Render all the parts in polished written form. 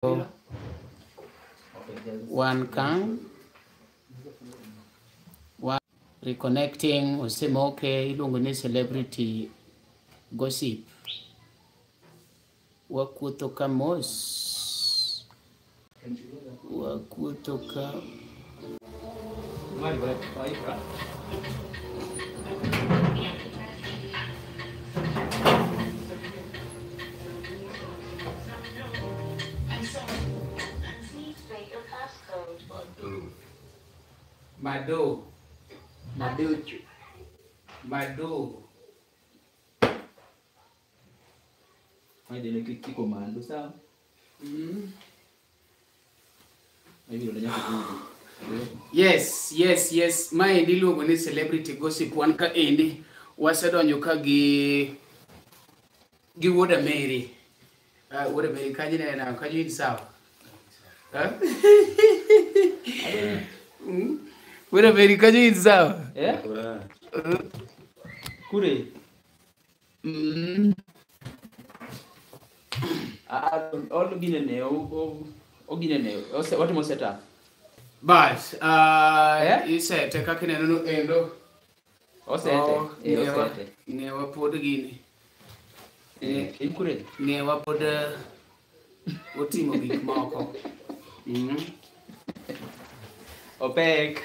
Wan ka wan reconnecting osemoke iluongo ni celebrity gossip. Wakuotho ka mos. Wakuotho ka Mado. Mado. Mado. Kiko mando sawa? Yes, yes, yes. Maendi iluongo ni celebrity gossip. Wan ka endi wasedonjo ka gi wuod Ameri. Wuod Ameri kanyo ineno kanyo in sawa? Wuod Ameri kanyo in sawa? Eh? Kure. Watimo setup. Bas, isete kaka ineno no endo. Osete. Ng'ewa pod gini. In kure? Ng'ewa pod otimo gik moko. Opek.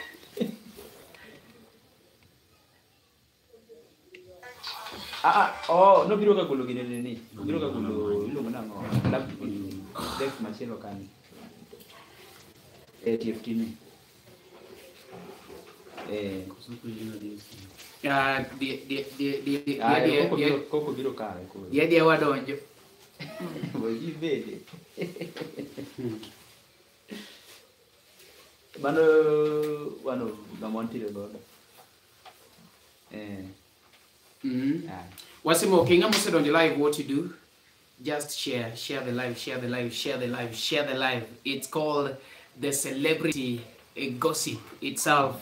Oh, nobiro ka golo gini ni. Obiro ka golo iluongo nang'o? Desk machielo kanyo. TFT ni. Koko biro kawe koro. Yadi wadonjo. Bede. Mano wano ng'ama wantiere godo. Wasimo ng'ama osedonjo live, what you do? Just share, share the live, share the live, share the live, share the live. It's called the celebrity gossip itself.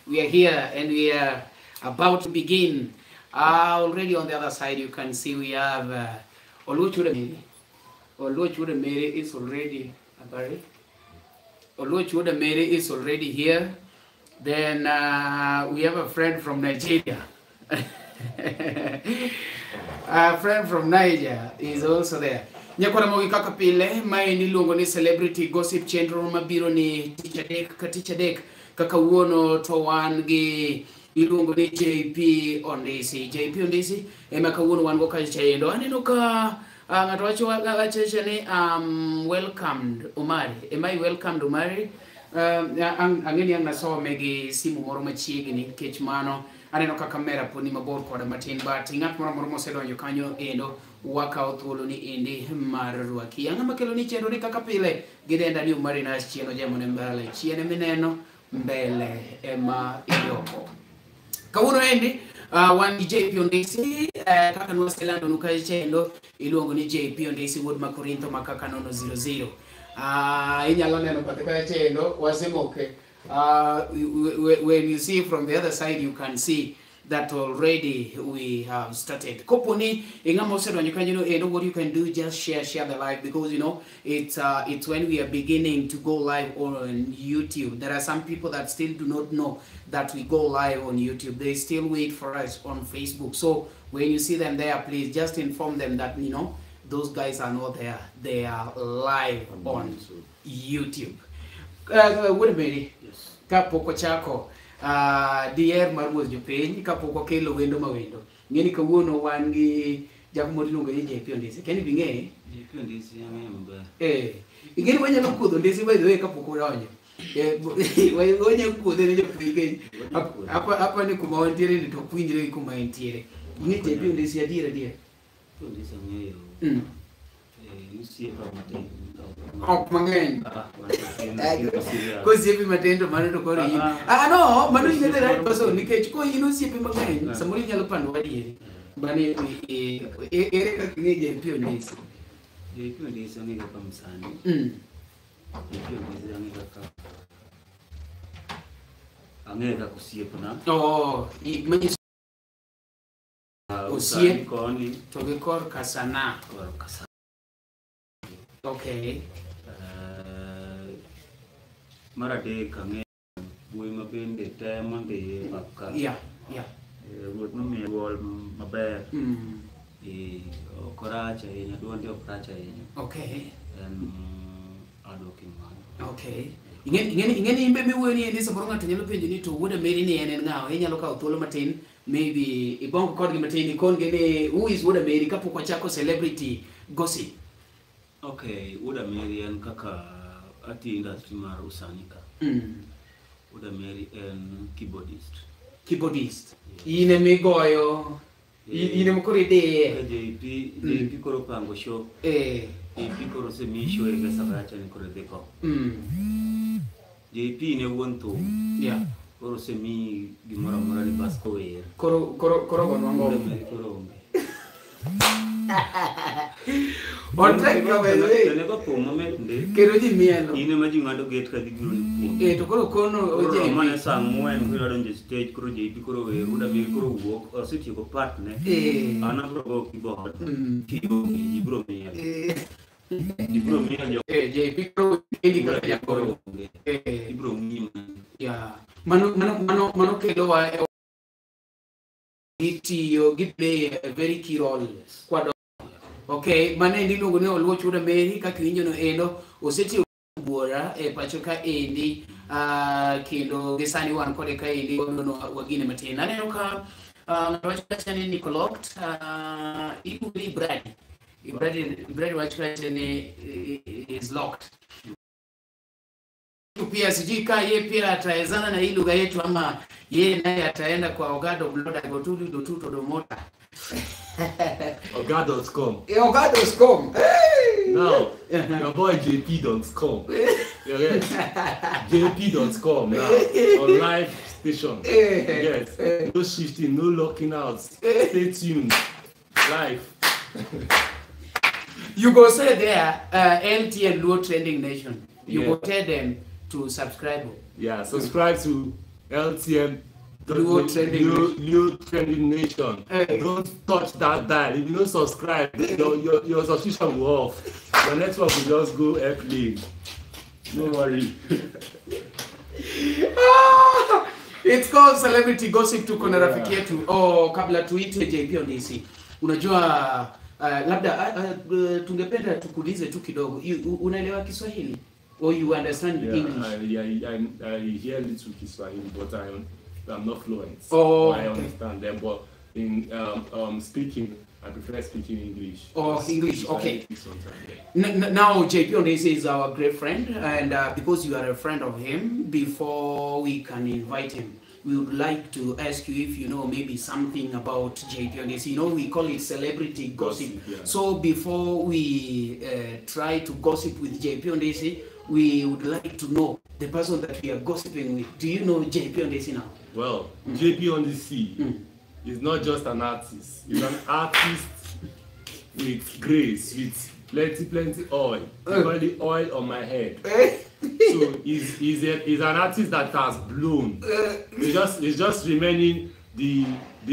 We are here and we are about to begin. Already on the other side, you can see we have Oluoch Wuod Oluoch Wuod Mary is already Oluoch Wuod Mary is already here. Then we have a friend from Nigeria. A friend from Niger is also there. Nyakwara mogi kaka pile, mae niluongo ni celebrity gossip chenro mabiro ni tich adek ka tich adek kaka wuono to wan gi iluongo ni JP Ondisi. JP Ondisi ema kawuono wan go kacha endo. Aneno ka ng'ato wacho ni welcomed Omari. Am I welcomed Omari? Ang'e ni ang' nasome gi simu moro machiegni nikech mano aneno ka kamera pod ni mabor koda matin, but ng'at moro amora mosedonjo kanyo endo wakawo thuolo ni endi mar rwaki. Ang'o makelo ni chenro ni kaka pile gi denda ni Omari Nash chien ojemo ne mbele, chien mineno mbele ema iyoko. Kawuono endi wan gi JP Ondisi, kaka nwaselando nu kacha endo iluongo ni JP Ondisi wuod ma Korintho ma kaka nono 00. Inyalo neno bathe kacha endo wasemoke. When you see from the other side, you can see that already we have started. Koponi, ing'ama osedonjo kanyo endo, what you can do, just share the live, because you know it's when we are beginning to go live on YouTube. There are some people that still do not know that we go live on YouTube. They still wait for us on Facebook. So when you see them there, please just inform them that you know those guys are not there. They are live on YouTube. Wuod Mary, kapok ochako dier mar wuoth jopiny, kapok wakelo wendo ma wendo. Ng'eni kawuono wan gi jago moro iluongo ni JP Ondisi. Keni bi ng'eye? JP Ondisi ang'eyo maber. Ing'eni wanyalo kuodho Ondisi by the way kapok odonjo. Wanyalo kuodhe ne jopiny keny. Apa ni kuma wantiere ni to ok winjre gi kuma entiere. Ing'e JP Ondisi adier adier? JP Ondisi ang'eyo. Osiepa matin. Ok mang'eny. Kosiepi matin to mano to koro in. No, mano in the right person nikech ko in osiepe mang'eny, samoro inyalo pando adieri. Bani ere kaka ing'e JP Ondisi? JP Ondisi ang'e kaka msanii. JP Ondisi ang'e kaka osiepna. Oh, manyiso osiep koni to gi korka sanaa. Korka sanaa. Okay. Mar adek ang'eyo wuoyi ma bende temo dhi e pap ka. Yeah, yeah. Ruoth nomiye duol maber. Ok orach ahinya, duonde ok rach ahinya. Okay. En hardworking man. Okay. Ing'eni imbe miwuoyo ni endi samoro ng'ato nyalo penjo ni to Wuod Ameri ni en ng'awa? Inyalo kawo thuolo matin, maybe ibong kodgi matin, ikon-gi ni who is Wuod Ameri kapok wachako celebrity gossip. Okay, Wuod Ameri en kaka ati industry mar usani ka. Wuod Ameri en keyboardist. Keyboardist. In emigoyo, in ema koro idiye. JP koro pango show. JP koro osemiyi show e pesa kacha ni koro idhi ko. JP ne wuon thum. Yeah. Koro osemiyi gimoro amora ni bas kower. Koro gonwa ngoma. Wuod Ameri koro onge. Otek ka by the way. Onego thum mamit ndi. Kendo ji mielo. In ema ji ng'ado gate ka gibiro ni kuom. To koro kono Koro JP. romo ne saa ang'wen koro idwa donjo e stage koro JP koro wer, Wuod Ameri koro wuok, osetieko part ne. An abiro go keyboard. Kionge, ji biro miel. Ji biro miel jo. JP koro endi kaka jakoro. Ibiro ng'i mana. Yeah. Mano kelowa e gitiyo, gi play a very key role. Kwado. Okay, mano endi iluongo ni Oluoch Wuod Ameri kaka iwinjo no endo osetiyo buora e pacho ka endi, kendo gi sani wan kode ka endi wadono wagine matin. Aneno ka ng'ato wacho kacha ni Nicolot, iluongo ni Ibradi. Ibradi wacho kacha ni is locked. Pia sijui ka ye pia ataezana na hii lugha yetu ama ye naye ataenda kwa Ogado Bloda Gotulu Dotuto Domota. Oga.com. Oga.com. Hey! Now, your boy JP.com. Yes. JP.com now on live station. Yes. No shifting, no locking out. Stay tuned. Live. You go say there, LTN Luo Trending Nation. You go tell them to subscribe. Yeah, subscribe to LTN Luo Trending Nation. Luo Trending Nation. Hey. Don't touch that dial. If you don't subscribe, your subscription will off. Your network will just go airplane. No worry. It's called Celebrity Gossip. Tuko na rafiki yetu. Oh, kabla tuite JP Ondisi. Unajua labda tungependa tukuulize tu kidogo. Unaelewa Kiswahili? Or you understand English? I hear little Kiswahili, but I'm not fluent. Oh, I okay. understand them, but in speaking, I prefer speaking English. Oh, English, okay. Sometimes, yeah. Now, JP Ondisi is our great friend, and because you are a friend of him, before we can invite him, we would like to ask you if you know maybe something about JP Ondisi. You know, we call it celebrity gossip. Gossip, yeah. So before we try to gossip with JP Ondisi, we would like to know the person that we are gossiping with. Do you know JP Ondisi now? Well, JP Ondisi is not just an artist. He's an artist with grace, with plenty oil. He got the oil on my head. So he's an artist that has blown. It's just remaining the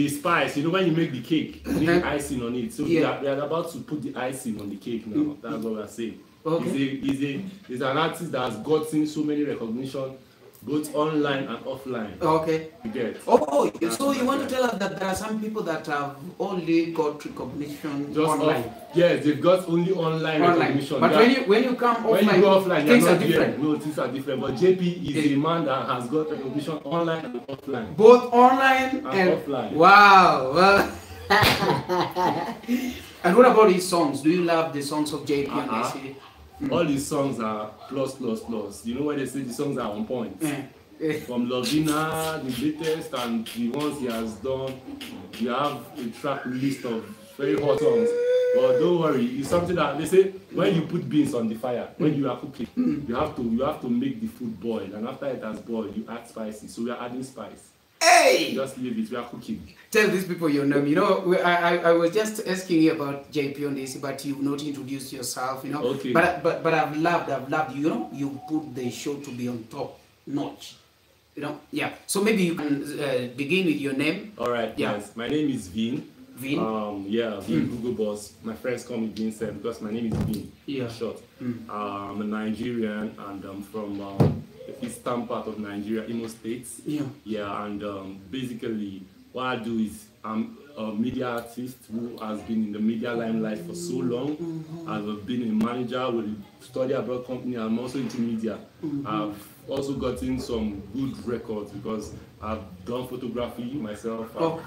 spice. You know, when you make the cake, you need the icing on it. So we are about to put the icing on the cake now. That's what we are saying. Okay. He's an artist that has gotten so many recognition, both online and offline. Okay. You get. Oh, so you want to tell us that there are some people that have only got recognition just online? Yes, they've got only online recognition. But when you come offline, when you go offline, things are different. No, things are different. But JP is a man that has got recognition online and offline. Both online and offline. Wow. Well. And what about his songs? Do you love the songs of JP and Ondisi? All his songs are plus, plus, plus. You know why they say the songs are on point? From Lovina, the latest, and the ones he has done, you have a track list of very hot songs. But don't worry, it's something that they say when you put beans on the fire, when you are cooking, you have to make the food boil, and after it has boiled, you add spices. So we are adding spice. Hey! Just leave it, we are cooking. Tell these people your name. You know, I was just asking you about JP Ondisi, but you've not introduced yourself, you know. Okay. But I've loved you, you know, you put the show to be on top notch. You know, yeah. So maybe you can begin with your name. All right, Yeah. Yes. My name is Vin. Vin? Yeah, Vin Google Boss. My friends call me Vincent because my name is Vin. Yeah. Short. I'm a Nigerian and I'm from the eastern part of Nigeria, Imo State. Yeah. Yeah, and basically what I do is I'm a media artist who has been in the media limelight for so long. I've been a manager with a study abroad company. I'm also into media. I've also gotten some good records because I've done photography myself. I've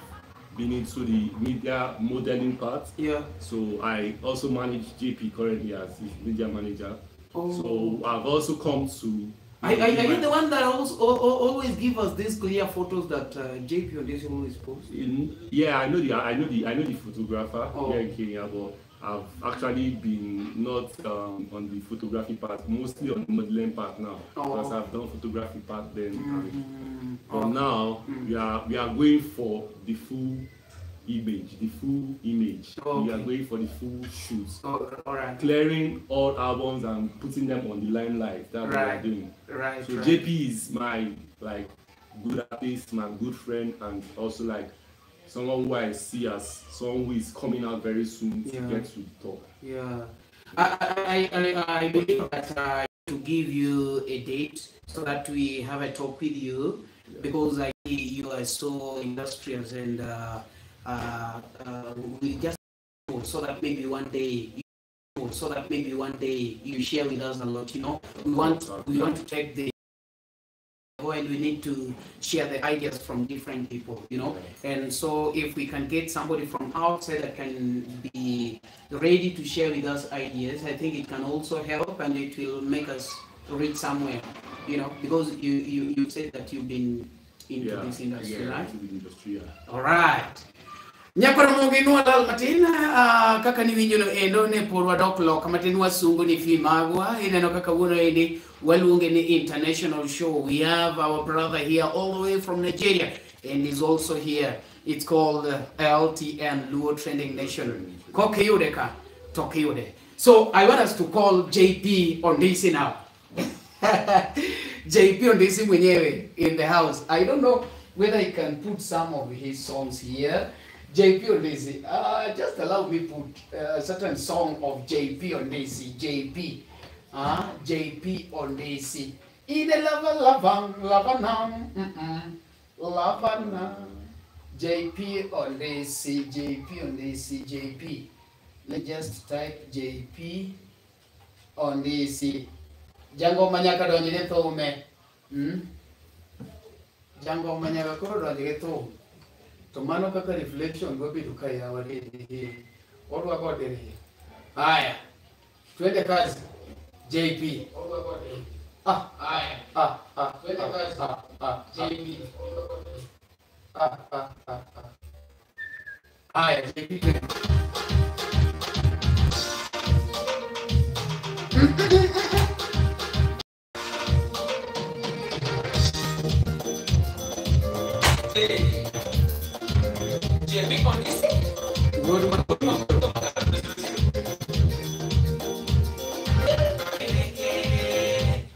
been into the media modeling part. Yeah. So I also manage JP currently as his media manager. Oh. So I've also come to... Are you the one that also always give us these clear photos that JP Ondisi always posts? Yeah, I know the photographer here in Kenya, but I've actually been not on the photography part, mostly on the modeling part now, because I've done photography part then. But now we are going for the full image, Okay. We are going for the full shoots. Oh, all right. Clearing all albums and putting them on the limelight. That's what we are doing. Right. So JP is my good artist, my good friend, and also like someone who I see as someone who is coming out very soon to get to the top. Yeah. I believe that to give you a date so that we have a talk with you, because I see you are so industrious and we just so that maybe one day you share with us a lot, you know. We want to take the and we need to share the ideas from different people, you know. And so if we can get somebody from outside that can be ready to share with us ideas, I think it can also help and it will make us reach somewhere, you know, because you said that you've been into this industry, right? Into the industry, yeah. All right. Nyakoro lal matin kaka ni winjo no endo ne por wadok loka matin wasungu ni fi magwa ineno kaka wuono endi waluonge ni international show. We have our brother here all the way from Nigeria and he's also here. It's called LTN, Luo Trending Nation. Kokiyude ka tokiyude. So I want us to call JP Ondisi now. JP Ondisi mwenyewe in the house. I don't know whether he can put some of his songs here. JP Ondisi, just allow me put a certain song of JP Ondisi. JP, JP Ondisi. Ine lava lava lava nam, lava nam. JP Ondisi, JP Ondisi, JP. Let's just type JP Ondisi. Jango manyaka donji ne thome. Jango manyaka koro donji ne thome. To mano kaka reflection go bedo ka yawa ni odwa gode. Haya. Twende kazi. JP. Haya. Twende kazi. JP. Haya, JP.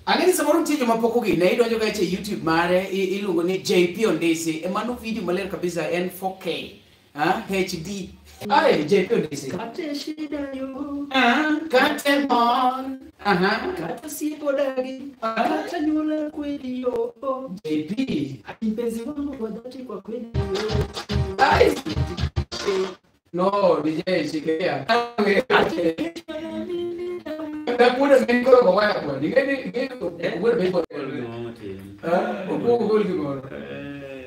Angeni samoro nitie joma pok ogine, idonjo ga e YouTube mare iluongo ni JP Ondisi. E mano video maler kabisa en 4K, HD. Ai, JP Ondisi. Kate shida yo. Kate mor. Kata sipo dagi. Kata nyula kweli yo. JP. Mpenzi wangu kwa dhati kwa kweli yo. Ai. No, DJ shikilia.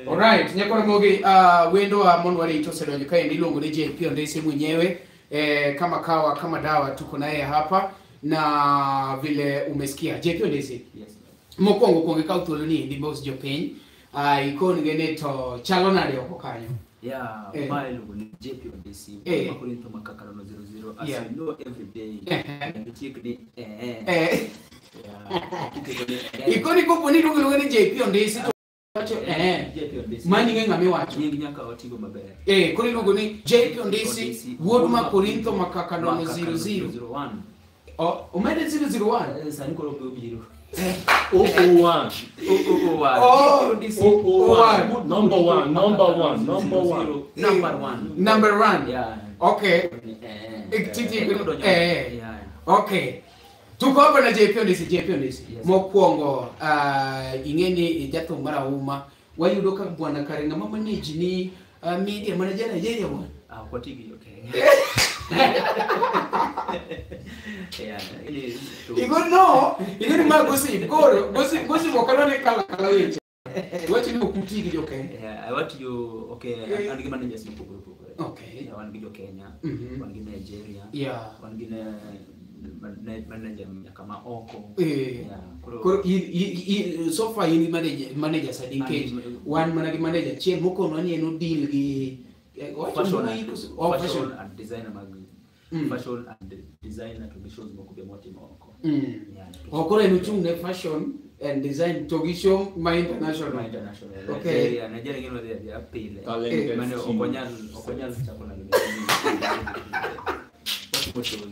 Alright, nyakoro wendo wa Monwari itosedonjo kae iluongo ni JP Ondisi mwenyewe. Kama kawa kama dawa tuko naye hapa na vile umesikia JP Ondisi. Yes. Mokwongo kuongo ikaw thuolo ni endi mos jopiny. Ikon gene to chalo nade oko kanyo. Yeah, my logo ni JP Ondisi. Makorintho Makakalono 00 as you know every day. And ni Yeah. Ikoni kopo ni luongo ni JP Ondisi to JP Ondisi. Mani ng'e ng'ama iwacho. Nying nyaka otigo maber. Koro iluongo ni JP Ondisi wuod Makorintho Makakalono 00. 01. Oh, omede 001. Sani koro obiro. 001. 001. Oh, 001. Number one. Number one. Number one. Number one. Number one. Yeah. Okay. Okay. Tuko hapa na JP Ondisi, JP Ondisi. Yes. Mokwongo ing'eni jathum mar auma wayudo ka bwana kare ng'ama manage ni media manager Nigeria bwana. Ah, ok watigi, okay. Yeah, Igo no, igo ni ma gossip, koro gossip gossip ok adwa ni kala kala weche. Wach ni ok uti gi jo Kenya. Yeah, I want you, okay, an gi managers mopogore opogore. Okay. Yeah, wan gi jo Kenya, wan gi Nigeria, Yeah. wan gi manager nyaka ma oko. Eh. Yeah, koro Koro so far in gi managers adi nikech wan mana gi manager achiel mokonwa ni en odeal gi owacho fashion ni and, oh, fashion fashion. and designer mag fashion and designer to gi shows moko be motimo oko. Yeah, Oh, koro en ochung' ne fashion and design to gi show ma international. Ma international. Okay. Nigeria, Nigeria gin wadhi adhiya pile. Talented Mane skills. ok onyal chako nade. Watimo shows.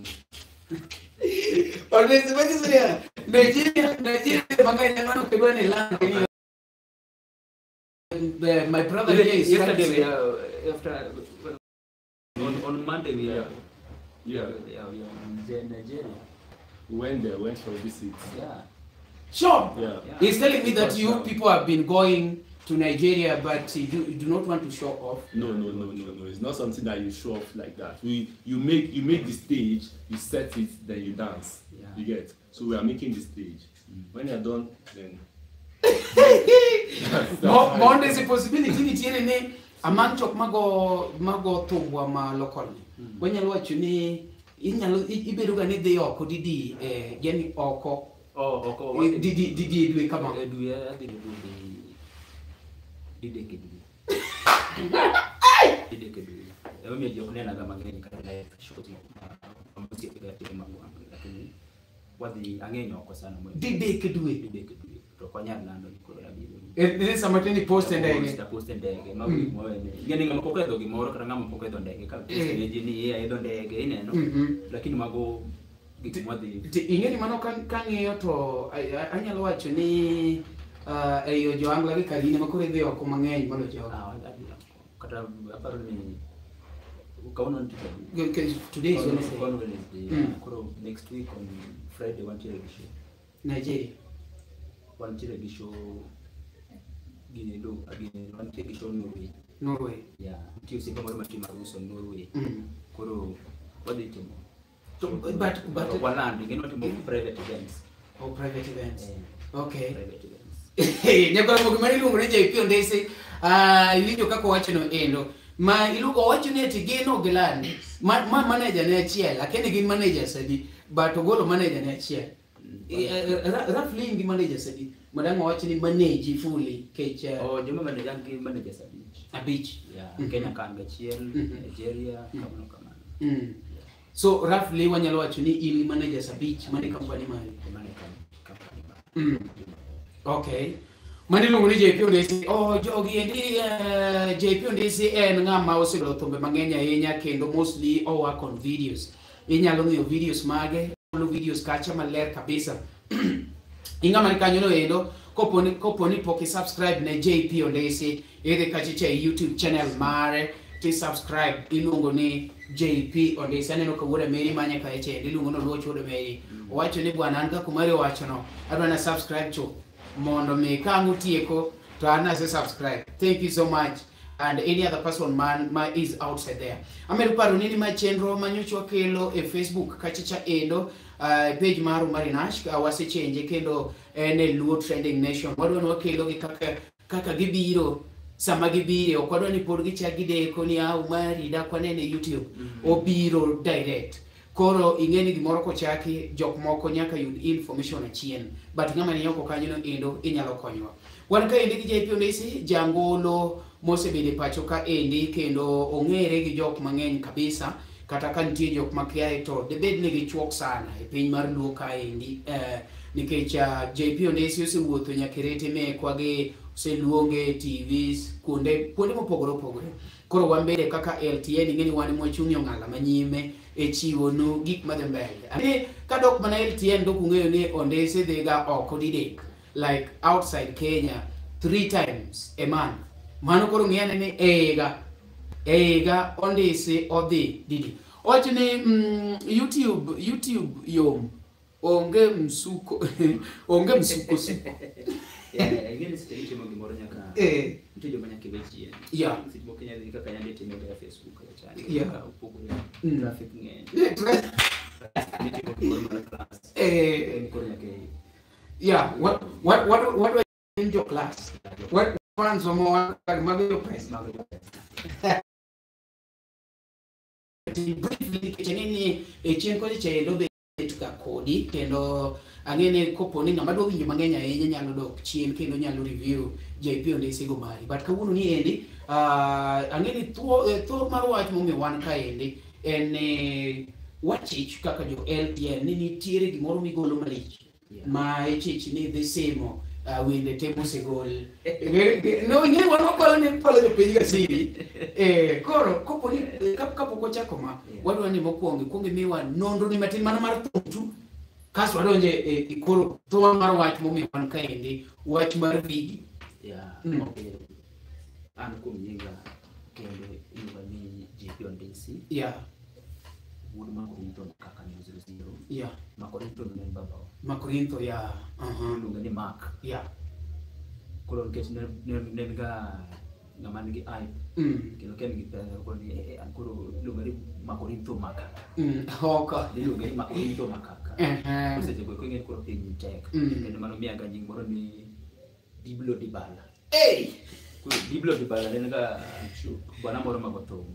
Ondisi manyiso niya, Nigeria, Nigeria mang'eny mano ok idwa ni iland ni my brother here is trying to Yesterday we say- are after on Monday we are Yeah. yeah, we are in Nigeria. We went there, went for a visit. Yeah. Sure. Yeah. Yeah. He's telling me that you Touchdown. people have been going to Nigeria, but you do not want to show off. No, no, no, no, no. It's not something that you show off like that. You make the stage, you set it, then you dance. Yeah. You get. So we are making the stage. When you're done, then. Mondo is a possibility nitiere ni among jok mago thumbwa ma local ni. Wanyalo wacho ni inyalo ibedo ga ni dhi oko didi yani oko. Oh, oko. Didi didi dwe kama. Dwe adhi dwe didek e dwe. Didek e dwe. Emomiyo ji ok nenaga mang'eny kata live shows ma osiepe ga timo mag wang', lakini wadhi ang'eny oko sana. Didek e dwe. Didek e dwe. To ok wanyal lando ni koro abiro. Ni sama tini post e ndege. Post e ndege. Mago gik mawene. Ing'e ni ng'ama pok oidho gimoro kata ng'ama pok oidho ndege ka post ne ji ni eh aidho ndege ineno. Lakini mago gik mwadhi. Ing'e ni mano kang'iyo to anyalo wacho ni eyo jo Angla gi Kaline ma koro idhi oko mang'eny molo jogo. Kata aparo ni kawuono nitie adi? Today is Wednesday. Kawuono Wednesday. Koro next week on Friday wantiere gi show. Nigeria. Wantiere gi show gini do gini wantiere gi show Norway. Norway. Yeah, nitie osiepa moro matimo arus Norway. Koro wadhi timo. So, but waland ing'e ni watimo private events. Oh, private events. Okay. Private events. Nyakwar Mogi mane iluongo ni JP Ondisi, iwinjo kaka owacho no endo. Ma iluongo owacho ni eti gin ok giland. Ma manager ne achiel, akia ni gin managers adi, but ogolo manager ne achiel. Roughly in gi managers adi? Madang owach ni manage fully kech Oh, joma manager an gi managers abich. Abich. Yeah, Kenya ka an gachiel, Nigeria, kamano kamano. So roughly wanyalo wacho ni in gi managers abich mane company mari. Mane company mari. Okay. Mane iluongo ni JP Ondisi. Oh, jogi endi JP Ondisi en ng'ama osegolo thumbe mang'eny ahinya kendo mostly o work on videos. Inyalo ng'iyo videos mage, ogolo videos kacha maler kabisa. Ing'ama ni kanyo no endo, koponi pok i subscribe ne JP Ondisi, idhi kacha e YouTube channel mare, ti subscribe, iluongo ni JP Ondisi. Aneno ka wuod Ameri manye kacha endi, iluongo ni Oluoch wuod Ameri. Owacho ni bwana an kaka Omari owachono, adwa na subscribe chuth mondo mi ka ang' utieko to an ase subscribe. Thank you so much. And any other person man ma is outside there. Amedo paro ni ma chenro manyocha wakelo e Facebook kachacha endo page mar Omari Nash wasechange kendo en e Luo Trending Nation. Wadwa ni wakelo gi kaka gibiro sama gibire, ok wadwa ni pod gichak gideko ni Omari dak wanene e YouTube. Obiro direct. Koro ing'e ni gimoro kochaki jok moko nyaka yud information achien, but ng'ama ni oko kanyo no endo inyalo konywa. Wan ka endi gi JP Ondisi, jangolo mosebedo e pacho ka endi kendo ong'ere gi jok mang'eny kabisa, kata ka nitie jok makiaye to debed ni gichuok sana e piny mar Luo ka endi, nikech JP Ondisi osewuotho nyaka e rete mekwa gi, oseluonge e TVs, kuonde mopogore opogore. Koro wan bende kaka LTN ing'e ni wan mwachung' e ong'ala manyime e chiwo nu gik madhi mbele. Ani kadok mana LTN dok ung'eyo ni Ondisi dhiga oko didek, like outside Kenya 3 times a month. Mano koro ng'iyane ni e higa Ondisi odhi didi. Owacho ni YouTube yom onge msuko onge msuko suko. Ing'e seche mitimo gimoro nyaka nitie joma nyaka iwe chien. Seche moko inyalo dhi kaka yande itimo ga Facebook kacha chande. Kaka opogore. Traffic ng'eny. Mitimo gimoro mana class. En koro nyaka Yeah, what do I in your class? What fans or more mago pesa? Briefly nikech e chien kocha cha bet ka kodi kendo ang'e ni kopo ni ng'ama dwa winjo mang'eny ahinya nyalo dok chien kendo nyalo review JP Ondisi go mari. But kawuono ni endi ang'e ni thor mar wach momiyo wan kaendi en ni wachich kaka jo LTN ni nitiere gimoro migolo malich ma ichich ni dhi simo wende te mosegol. No, ing'e wan wakwalo ni kwalo jopiny ga siri. Koro kopo ni kapok wachako ma wadwa ni mokwongo ikuong imiwa nonro ni matin mana mar thum tu kasto wadonje e koro thum mar wach momiyo wan kaendi wach mar video. Okay. An kuom nyinga kendo iluonga ni JP Ondisi. Wuod Makorintho kaka 000. Makorintho ne en babawa. Makorintho, Iluonge ni Mark. Koro nikech ne en ga ng'ama nigi hype. Kendo ka en gi pesa koro ni an koro iluonge ni Makorintho Makaka. Iluonge ni Makorintho Makaka. Koro seche go ing'e ni koro piny tek. Kendo mano miya ga nying moro ni Diblo Dibala. Koro Diblo Dibala ne en ga bwana moro mago thum.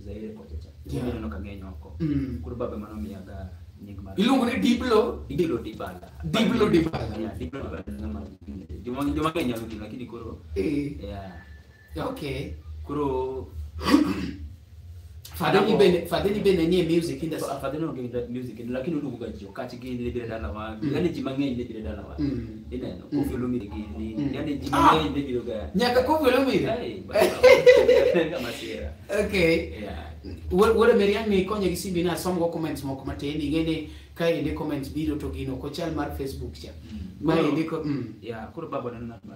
Zaire kocha cha. Ineno ka ng'eny oko. Koro baba mano miya ga nying mar Iluongo ni Diblo? Diblo Dibala. Diblo Dibala. Yeah, Diblo Dibala ng'ama joma ng'eny nyalo gino lakini koro Okay. Koro Fadhili bende nie music industry. Fadhili onge music industry lakini oluongo ga ji okach gi ne biro dalawa. Yani ji mang'eny ne biro dalawa. Ineno Koffi Olomide gini. Yani ji mang'eny ne biro ga. Nyaka Koffi Olomide. Masira. Okay. Wuod Merian ni konye gi simbi na som go comments moko matin ing'e ni ka ende comments biro to gino ok ochal mar Facebook cha. Ma ende ko Koro baba ne ng'at ma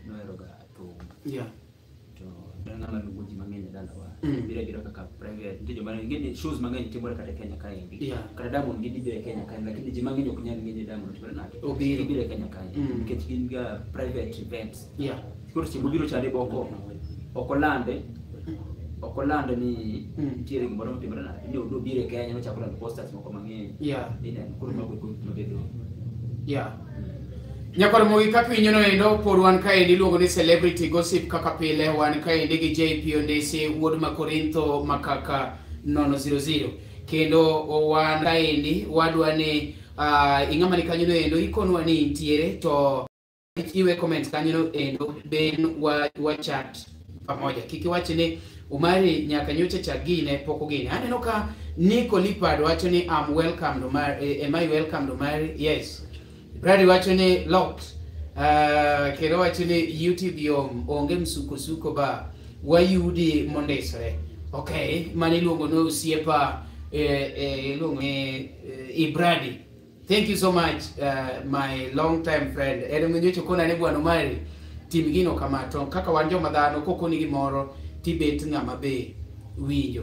nohero ga thum. To ne ng'ama luongo ji mang'eny e dalawa. Biro abira kaka private. Nitie joma ing'e ni shows mang'eny timore kata e Kenya kaendi. Kata Diamond gin biro e Kenya kaendi lakini ji mang'eny ok nyal ng'e ni Diamond otimore nade. Obiro. Gibiro e Kenya kaendi nikech gin ga private events. Koro seche mobiro chande be ok olande. Ok olando ni nitiere gimoro motimore nade. Ni obiro e Kenya nochako lando posters moko mang'eny. Ineno koro mago gik mabedo. Nyakwar Mogi kaka winjo endo pod wan kaendi iluongo ni Celebrity Gossip kaka pile wan kaendi gi JP Ondisi wuod Makorintho Makaka 000 kendo wan kaendi wadwa ni ing'ama ni kanyo endo ikonwa ni intiere to iwe comments kanyo endo ben wa chat pamoja. Kik iwach ni Omari nyaka nyocha chak gine pok ogine. Aneno ka Nico Lipard wacho ni I'm welcomed Omari, am I welcomed Omari? Yes. Brady wacho ni locked. Kendo wacho ni YouTube yom onge msukosuko ba wayudi mondisore. Okay, mano iluongo ni osiepa iluongo ni Ibradi. Thank you so much my long time friend. En nyocha kona ne bwana Omari tim gino kama to kaka wan joma dhano kokoni gimoro tibet ng'ama be winjo.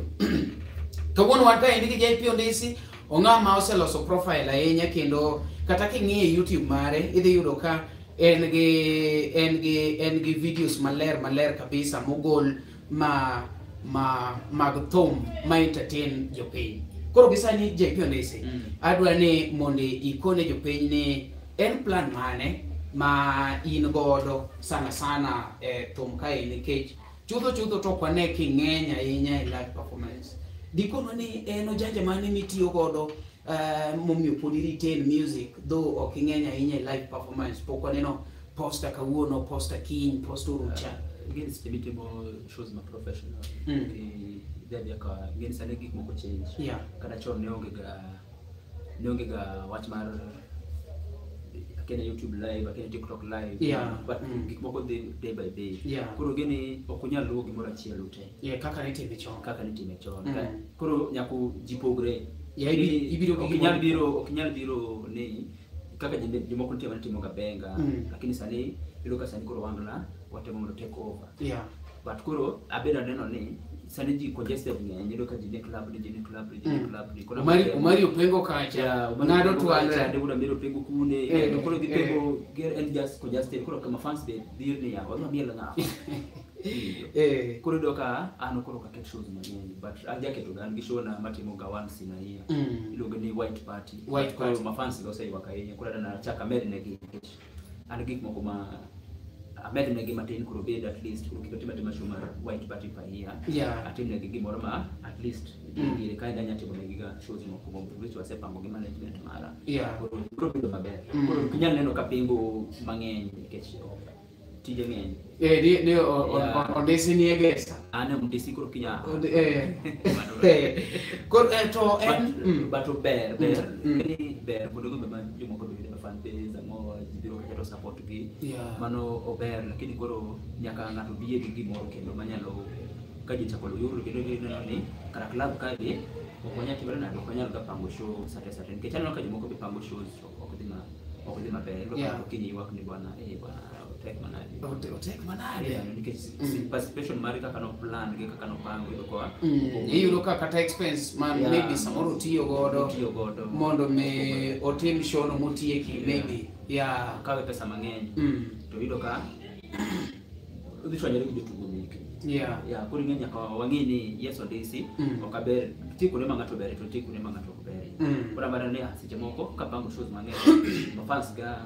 Kawuono wan kaendi gi JP Ondisi, ong'ama oseloso profile ahinya kendo kata king'iye YouTube mare idhi yudo ka en gi videos maler kabisa mogol ma mag thum ma entertain jopiny. Koro gi sani JP Ondisi, adwa ni mondo ikone jopiny ni en plan mane ma in godo sana sana thum kae nikech chutho to ok wane king'eny ahinya e live performance. Dikonwa ni en ojanja mane mitiyo godo momiyo pod i retain music though ok ing'eny ahinya e live performance. Pok waneno poster kawuono, poster kiny, poster orucha. Ing'e seche mitimo shows ma professional. Idhi adhiya ka ing'e sani gik moko change. Kata chon ne onge ga wach mar Kenya YouTube live, Kenya TikTok live. Yeah. But gik moko dhi day by day. Yeah. Koro gini ok unyal luwo gimoro achiel ute. Yeah, kaka nitime chon. Kaka nitime chon. Koro nyaka ji pogre. Yeah, ibiro gi Ok inyal biro ni kaka jomoko nitie manitimo ga benga, lakini sani iyudo ka sani koro Ohangla watemo mondo take over. Yeah. But koro abedo aneno ni sani ji congested ng'eny, iyudo ka ji nie club ni, ji nie club ni, ji nie club ni. Koro Omari Opengo kacha, Yeah, Omari ng'ado Opengo kacha, twang're. David Amiro Opengo kune, koro gipengo, en just congested, koro kama fans be dhir ni ya, wadwa miel ng'a. Koro iyudo ka an koro ok aket shows mang'eny, but ajaketo ga an gi show na matimo ga once in a year. Iluongo ni White Party. White Koro Party. ma fans ga oseywak ahinya, koro adwa nachak amed negi nikech an gik moko ma amed negi matin koro bed at least koro kik atim atima show mar White Party per year. Yeah. Atim negi gimoro ma at least gire kae anya timo negi ga shows moko mo which wasepango gi management mara. Yeah. Koro biro bedo maber. Koro ok inyal neno ka pingo mang'eny nikech tije ng'eny. Ni Yeah. ondisi ni e gesa. An e ondisi koro kinya. Koro to en But ber, ber. Ni ber mondo go ma jomoko be yudo fan base ang'o ji biro kacha to support gi. Yeah. Mano ober, lakini koro nyaka ng'ato bie gi gimoro kendo manyalo ka ji chako yoro kendo gineno ni kara club ka be ok wanyal timore nade, ok wanyal ga pango show sate sate nikech aneno ka jomoko be pango shows ok dhi maber. Iyudo ka Yeah. ng'ato kiny ywak ni bwana, bwana otek manade. Otek manade. Yeah, nikech participation mari kaka no plan gi kaka nopango iyudo ka Iyudo ka kata expense ma Yeah. maybe samoro otiyo godo Otiyo godo. mondo mi otim show no motieki maybe. Yeah. Kawe pesa mang'eny. To iyudo ka odhi chwanyore gi jotugo meke. Yeah. Yeah, koro ing'e nyaka wang'e ni yes ondisi, ok aber, nitie kuonde ma ng'ato bere to nitie kuonde ma ng'ato ok bere. Koro amara ni seche moko kapango shows mang'eny, ma fans ga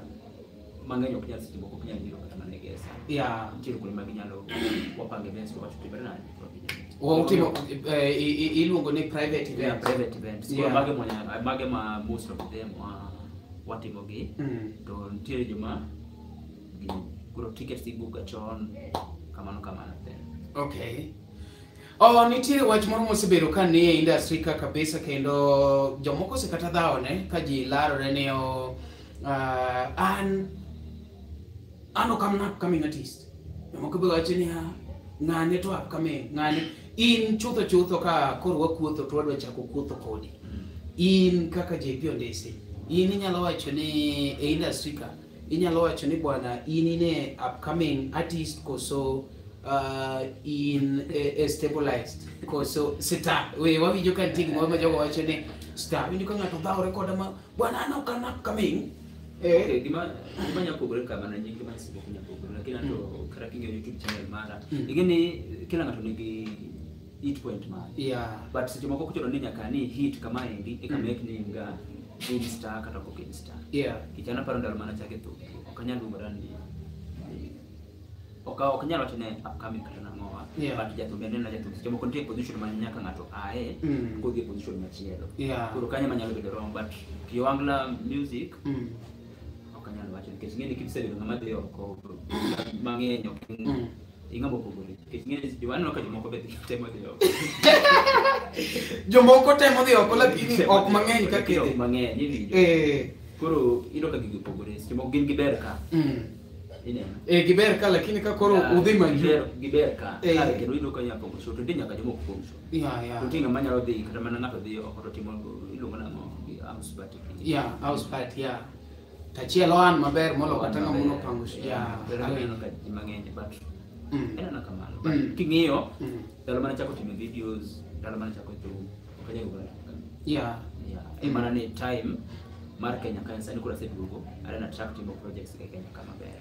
mang'eny ok nyal seche moko ok nyal biro kata mana e gesa. Yeah. Nitiere kuonde ma ginyalo wapange events to wacho timore nade, to wadhi nyime. Utimo iluongo ni private events. Yeah, private events. Koro Yeah. mage ma most of them watimo gi. To nitiere joma gi koro tickets ibook chon kamano kamano then. Okay. Oh, nitie wach moro mosebedo ka nie industry ka kabisa kendo jomoko osekata dhawone ka ji larore ni an ok an upcoming artist. Jomoko be wacho ni ng'ane to upcoming, ng'ane in chutho chutho ka koro wakuotho to wadwa chako kuotho kodi. In kaka JP Ondisi, in inyalo wacho ni e industry ka, inyalo wacho ni bwana in ine upcoming artist koso in stabilized koso star. We wawinjo ka nitie gimoro ma jogo wacho ni star, winjo ka ng'ato dhawore koda ma bwana an ok an upcoming. Okay, gima nyalo pogore ka mana nying ma ok nyal pogore, lakini anto kata king'iyo YouTube channel mara, ing'e ni kila ng'ato nigi hit point mare. Yeah. But seche moko kochuno ni nyaka ni hit kama endi eka mek ni in ga in star kata ok in star. Yeah. Nikech an aparo ndalo mana chake thum, ok anyal luongora ni ok anyal wacho ni upcoming kata nang'owa. Yeah. But jathum en en jathum. Seche moko nitie position ma nyaka ng'ato ae kodhi e position machielo. Yeah. Koro kanyo ema nyalo bedo wrong, but Kioangla music ok anyal wacho nikech ing'e ni kisebedo ng'ama dhi oko mang'eny ok ing'ama opogore. Nikech ing'e ni joma aneno ka jomoko be temo dhi oko. Jomoko temo dhi oko lakini ok mang'eny kaka Lakini ok idhi. mang'eny, iwinjo. Koro iyudo ka gigi opogore. Seche moko gin giber ka. Ineno. Giber ka lakini ka koro Yeah, udhi manju. Giber ka. Kare kendo iyudo ka inyalo pongo show to nitie nyaka joma ok pong show. Yeah, yeah. To nitie ng'ama nyalo dhi kata mana ng'ato dhi oko to timo iluongo nang'o house party. Yeah, house party, yeah. Tachielo an maber molo kata ng'ama Maber. nopango show. Yeah. Pero aneno ka ji mang'eny but en anena kamano. But king'iyo ndalo mane achako timo videos, ndalo mane achako thum, ok anyal wuoyo kamano. Yeah. Yeah. En mana ni time mar Kenya ka sani koro aseduogo, aneno achak timo projects e Kenya ka maber.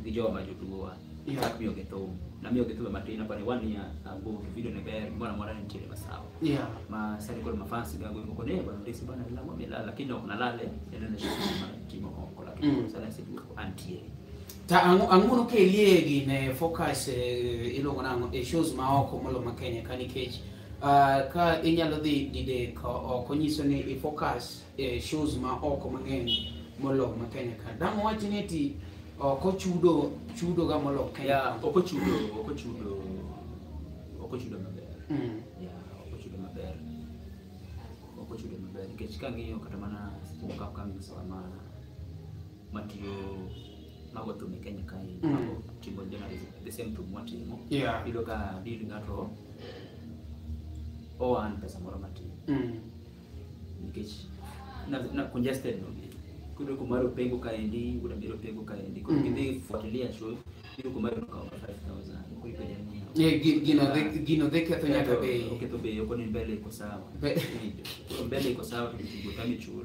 Gi jowa ma jotugowa. Yeah. Achak miyogi thum. Namiyogi thum matin, apani 1 year ago to video ne ber, gimoro amora ne nitiere masawa. Yeah. Ma sani koro mafans ga goyo moko ne bwana Ndisi bwana lala milala, lakini ok nalale, en anena show mar timo oko, lakini sani aseduogo antiere. Ta ang'o nokelie gine focus iluongo nang'o e shows ma oko molo ma Kenya ka nikech ka inyalo dhi didek oko nyiso ni i focus e shows ma oko mang'eny molo ma Kenya ka. Dang' wach ni ti oko chudo ga molo Kenya. Yeah, ok ochudo maber. Yeah, ok ochudo maber. Ok ochudo maber nikech kang'iyo kata mana seche moko upcoming ma matiyo mago thum e Kenya kae mago timo journalism the same thum watimo. Iyudo ka deal ng'ato oan pesa moro matin. Nikech na congested no. Koro kumaro pengo kaendi, wuod Ameri pengo kaendi. Koro kidhi fuatilia show, iyudo kumaro okawo 5000. Koro ipenjo ni Gino dhi ketho nyaka bei. Oketho bei, ok ni mbele iko sawa. Koro mbele iko sawa to jotugo tami chulo.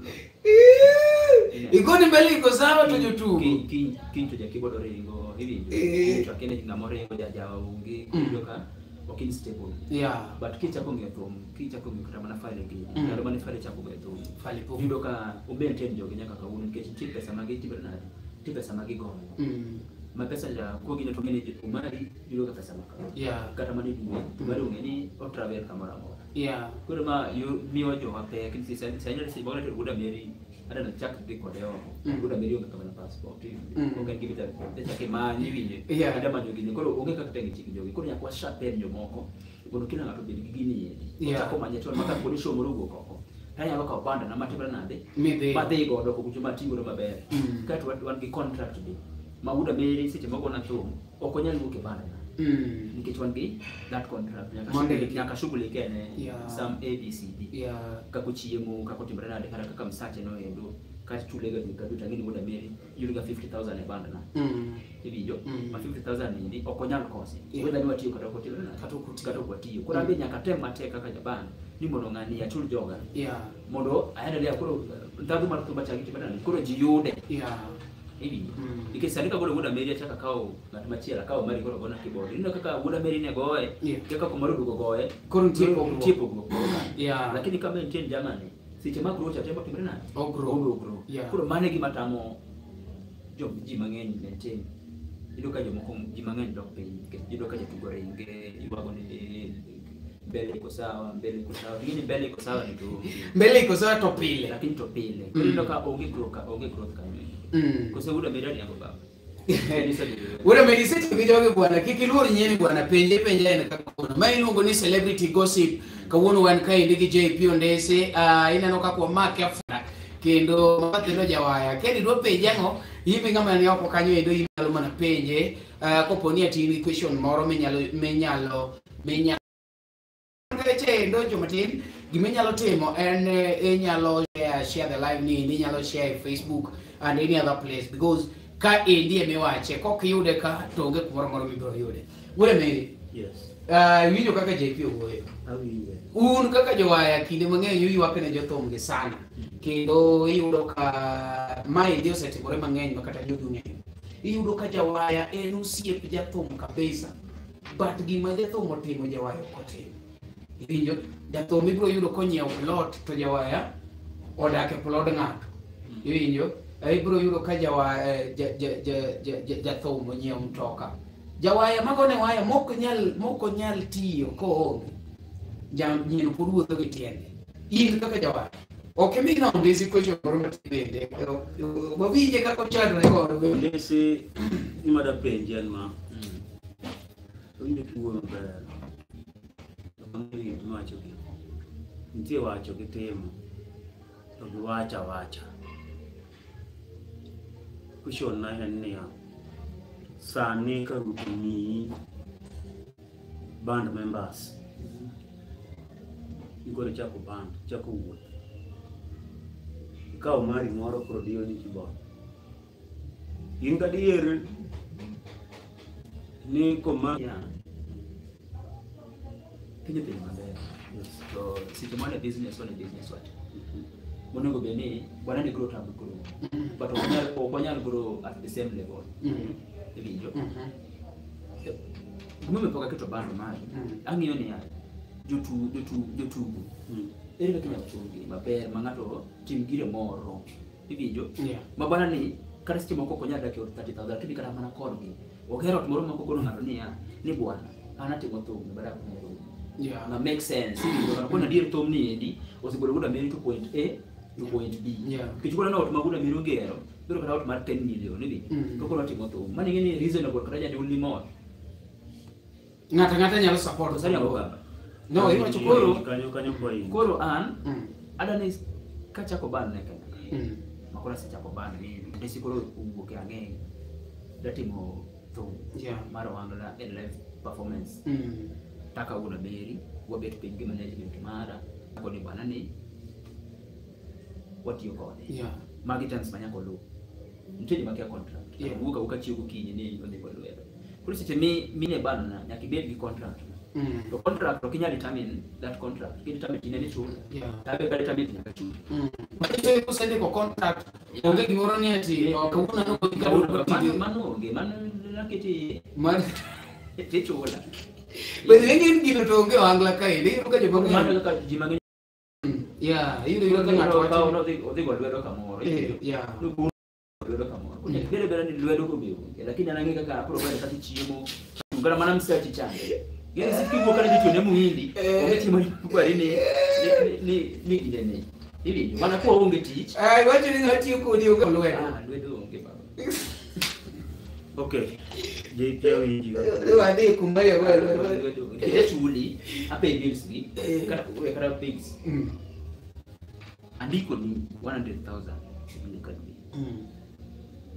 Igoni mbele iko sawa to jotugo. Kiny to jakibodo ringo, iwinjo. Kiny to akene ng'ama oringo jajawa onge, iyudo ka ok in stable. But kichako ng'iyo thum, kichako ng'iyo kata mana file gi, ndalo mane file chako goyo thum, iyudo ka o maintain jogi nyaka kawuono nikech nitie pesa ma gitimore nade, nitie pesa ma gigoyo. Ma pesa ja kogine to ng'eni Omari yudo ka pesa ma kama. Kata mana e dwe, Omari ong'e ni o travel kamoro amora. Koro ma miyo jowa pek nikech sani seche moko to wuod Ameri adwa nachak dhi kode oko. Wuod Ameri onge kata mana passport. Ok en gima ichako imany iwinje. Adwa manyo gini koro onge kaka itang' chik jogi. Koro nyaka washarpen jomoko mondo kila ng'ato obed gi gini endi. Ochako manye chon ma kaponi show moro owuok oko. Tanyalo kawo banda na matimre nade? Madhi godo kucho mating' godo maber. Kaeto wan gi contract be. Ma wuod Ameri seche moko na thum ok onyal wuok e banda na. Nikech wan gi that contract nyaka shughulike ne some A B C D. Kaka ochiemo, kaka otimore nade, kata kaka msache no endo, kata chule ga dwe ka dwe to ang'e ni wuod Ameri yudo ga 50,000 e banda na. Iwinjo? Ma 50,000 endi ok onyal kose. Whether ni watiyo kata ok otiyo nade. Kata ok watiyo. Koro an be nyaka atem matek kaka jaban ni mondo ng'ani achul joga. Mondo aendelea koro ndhadhu mar thum achak itimo nade. Koro ji yude. Iwinjo? Nikech sani ka koro wuod Ameri achako akawo ng'at machielo, akawo Omari koro gona keyboard. Ineno kaka wuod Ameri ne goye, kaka Omari oduogo goye. Koro nitie pogruok. Nitie pogruok moro kanyo. Lakini ka maintain jamani, seche ma grow cha temo timre nade? Ogro. Ogro. Koro mano e gima tamo ji mang'eny maintain. Iyudo ka jomoko ji mang'eny dok piny nikech iyudo ka jatugo ringe, ywago ni mbele iko sawa, mbele iko sawa. Ting'e ni mbele iko sawa ni to onge. Mbele iko sawa to pile. Lakini to pile. Koro iyudo ka onge growth ka, onge growth kanyo. Koso wuod Ameri ariambo baba. Wuod Ameri isetiyo gi jogi bwana, kik iluor nyieni bwana, penje penja en kaka kawuono. Ma iluongo ni celebrity gossip. Kawuono wan kaendi gi JP Ondese, ineno kaka wamake afuna kendo kendo jawaya. Kendo idwa penje ang'o? In be ng'ama ni oko kanyo endo inyalo mana penje, kopo ni ati in gi question moro minyalo endo jomatin, gima inyalo timo en inyalo share the live ni, inyalo share e Facebook and any other place because ka endi emiwache kok iyude ka to onge kumoro moro mibiro yude. Wuod Ameri. Yes. Iwinjo kaka JP owuoyo. Awinje. Un kaka jowaya kinde mang'eny uywak ne jothum gi sana. Kendo iyudo ka maendi osetimore mang'eny ma kata jogi ong'eyo. Iyudo ka jawaya en osiep jathum kabisa. But gima jathum otimo jawaya ok otimo. Iwinjo? Jathum ibiro yudo konyiewo plot to jawaya odak e plod ng'ato. Iwinjo? Ibiro yudo ka jawaya jathum onyiewo mtoka. Jawaya magone waya mok nyal tiyo koonge. Nyien pod wuotho gi tiende. In kaka jawaya. Ok imi na Ondesi question moro matin bende. Wawinje kaka ochandore kod. Ondesi gima dapenji en ma. Awinjo kiwuoyo maber. Ang'eyo gima iwacho gi. Nitie wacho gi timo. To gi wacho awacha. Question na en niya, sani ka ruoth omiyi band members, ikoro ichako band, ichako wuoth. Ikawo mari moro koro diyo ni keyboard. In gadier ni koma Penjo penjo maber. To seche mane business wane business wacho. Monego bed ni wana ni grow to grow. But ok wanyal grow at the same level. Iwinjo? Gimomiyo pok aketo bando mari, ang'iyo niya, jotugo. Ere kaka inyalo chulgi maber ma ng'ato tim gire moro. Iwinjo? Ma bana ni kata seche moko ok onyal dak e od 30,000 lakini kata mana kodgi. Ogero ot moro ma kokono ng'ato niya, ni bwana, an atimo thum, badak Nairobi. Ma make sense. Iwinjo? Kana koni adier thum ni endi, osegolo wuod Ameri to point A to point B. Nikech koro ot ma wuod Ameri ogero, biro kata ot mar 10 million, iwinjo? To koro otimo thum. Mano ing'e ni reasonable kata janyuol ni mor. Ng'ato ang'ata nyalo support. Sani ang'o baba? No, iwacho koro kanyo point. Koro an adani kachako band ne Kenya. Makoro asechako band ni Ondisi koro owuok e ang'eng' datimo thum mar ohangla e live performance. Taka wuon Aberi wabet piny gi management mara koni bwana ni watiyo kode. Magi terms ma nyaka oluw. Nitie joma kia contract. Wuok awuoka chiew gokinyi ni odhi go lwedo. Koro seche mine bano na nyaka ibed gi contract. To contract ok inyal determine that contract. Ki determine tine ni chul. Tabe ka determine nyaka chul. Manyiso ni kosendiko contract onge gimoro ni ati kawuono no kawuono mano onge mano naketi mar tichula. Bende ing'e gino to onge ohangla kaendi iyudo ka joma mano kaka ji mang'eny iyudo ka ng'ato wacho odhi go lwedo kamoro. Lwedo kamoro. Bere bere ni lwedo go be onge lakini an ang'e kaka aprovide kaka chiemo kata mana msachi chande. Gini sik kiwuok kata jichune muhindi onge chiemo kwari ni ni ginene. Iwinjo mana kwa onge tich. Iwacho ni ng'ati kodi onge lwedo. Lwedo onge baba. Okay. JP awinji. Wadhi kuma yo lwedo. Nikech chuli apay bills gi kata kata bills. Andiko ni 100,000 dwe ka dwe.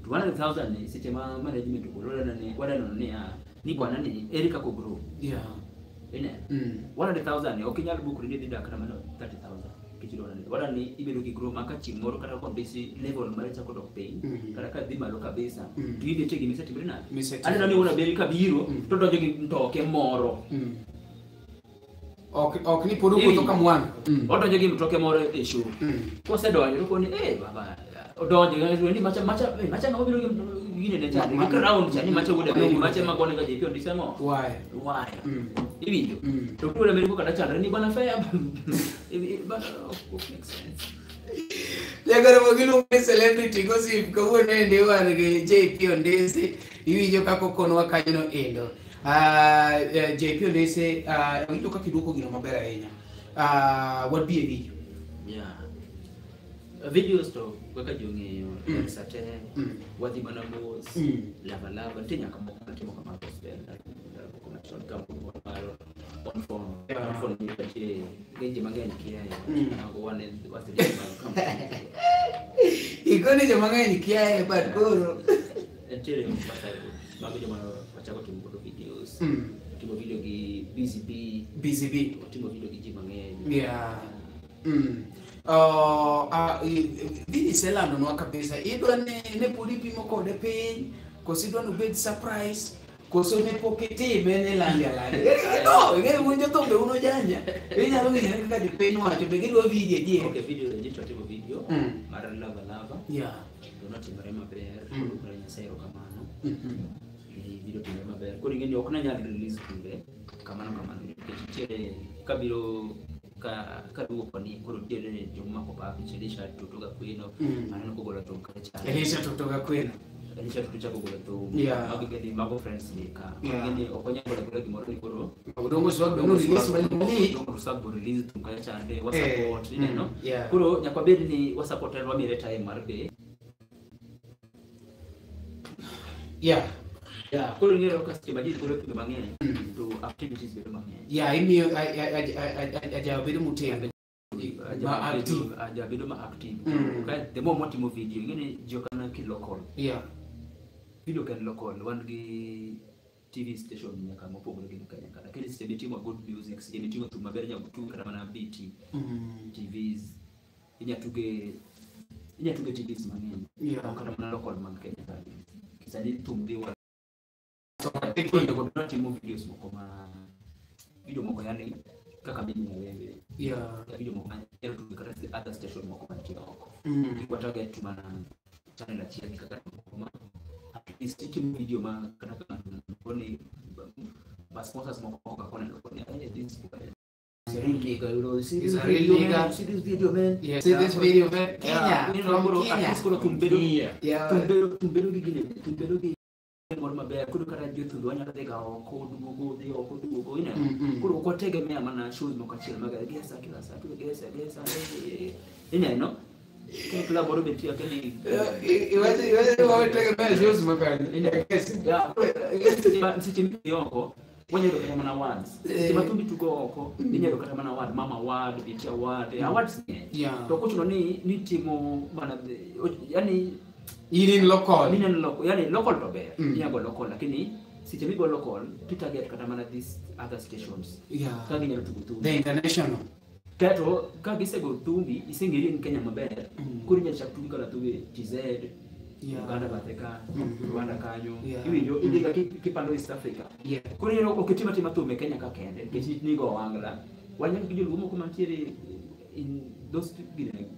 To 100,000 ni seche ma management ogolo ni wadaneno ni ni bwana ni ere kaka grow. 100,000 ni ok inyal bukri ni dhi dak kata mana 30,000 kichulo 100. Wadani ni ibedo gi grow ma ka chieng' moro kata kondisi level mare chako dok piny kata ka dhi malo kabisa to ibete gima isetimore nade. Aneno ni wuon Aberi kabiro to donjo gi mtoke moro. Ok ni pod owuotho ka mwana. Odonjo gi mtoke moro e show. Kosedonjo to koni baba odonjo ni macha macha macha ng'ama biro gi gine ne chande gi crown cha ni macha wuod Aberi macha magone ga JP Ondisi ngo. Why? Iwinjo. To wuod Aberi kaka chandre ni bana fair. Bana ok make sense. Jagoro mogiluongo ni celebrity gossip kawuono endi wan gi JP Ondisi iwinjo kaka okonwa kanyono endo. JP Ondisi awinjo kaka iduoko gino maber ahinya. Wadhi e video. Videos to kaka ji ong'eyo sate wadhi mana mos lava lava nitie nyaka moko matimo kama gospel moko machon ka mar on phone ni kache ji mang'eny kiaye mago wane wasebedo kama ikoni joma ng'eny kiaye but koro nitiere mago joma wachako timo godo videos. Timo video gi BCB timo video gi ji mang'eny. Vini iselandonwa kabisa idwa ne pod ipimo kode piny koso idwa nobed surprise koso ne pok itime ne landi alanda. No, ing'eyo un jothumbe un ojanja inyalo winjo kaka jopiny wacho be gidwa video adier. Okay, video nyicho timo video mar lava lava. To notimore maber koro Nyasaye erokamano. Video timore maber. Koro ing'e ni ok nanyal release kure kamano kamano nikech nitiere kabiro ka duoko koni koro nitiere joma mako pap Elisha Toto Gakweno aneno kogolo thum kacha Elisha Toto Gakweno Elisha Toto chako golo thum mago gini mago friends ni ka gini ok onyal golo golo gimoro ni koro Odongo Swag no release mali Odongo Swag bo release thum kacha ande wa support ineno koro nyaka bed ni wa support en wamire time mar be koro ing'eyo ka seche ma ji golo thumbe mang'eny to activities bedo mang'eny. Imiyo ajawa bedo motegno ma active. Ajawa bedo ma active. The more watimo video ing'e ni ji ok aneno ki local. Video ok en local wan gi TV station nyaka mopogore gi Kenya ka lakini seche mitimo good music seche mitimo thum maber inyalo tug kata mana BT TVs inya tuge TVs mang'eny ok kata mana local man Kenya ka sani thum dhi timo videos moko ma video moko yani kaka mimi na wewe video moko ma tuge kata other station moko mantie oko kwa target mana channel achiel kaka moko ma at least itimo video ma kata ka koni ma sponsors moko ka koni koni this is a real nigga, you know, see this video man, see this video man. See this video man. Kenya, from Kenya. Tumbedo gi gine, tumbedo gi moro maber koro kata jothumbe wanyalo dhi ga oko duogo dhi oko duogo ineno koro ok wategemea mana shows moko achiel mag gesa kila saa kila gesa gesa ineno kila moro be nitie akeni iwacho wategemea shows makanye gesa seche midhi oko wanyalo kata mana awards seche ma thumbi tugo oko inyalo kata mana award mama award BT award awards ng'eny to ok ochuno ni nitimo mana yani In in local. Mineno local, yani local to ber. Inyalo local, lakini seche migo local titarget kata mana these other stations. Ka ginyalo tugo thumbi. The international. Kato ka gisego thumbi, iseng'eri in Kenya maber. Koro inyalo chak tugi kata thumbi TZ, Uganda bathe ka, Rwanda kanyo. Iwinjo idhi ga kipando East Africa. Koro ineno ok itim atima thum e Kenya ka kende, nikech nigo ohangla. Wan nyaka gi joluo moko mantiere in those gine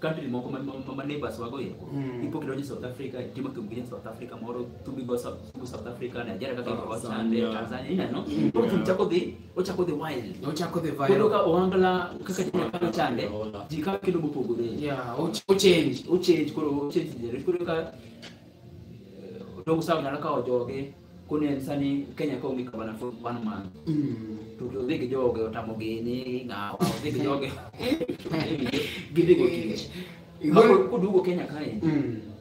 country moko ma neighbors wago eko. Ipo kidonjo South Africa, itimo thum gi South Africa moro, thum igo South Africa, Nigeria kaka igo chande, Tanzania, ineno. Koro thum chako dhi, ochako dhi wild. Ochako dhi viral. Koro ka ohangla kaka ji chande, ji ka kendo mopogore. Yeah, o change. O change, koro o change generation. Koro ka Odongo Sawa nyalo kawo joge, kone en sani Kenya ka onge kabana for one month. To odhi gi joge, otamo gini, ng'awa, odhi gi joge. Gidhi go tich. Koduogo Kenya kae,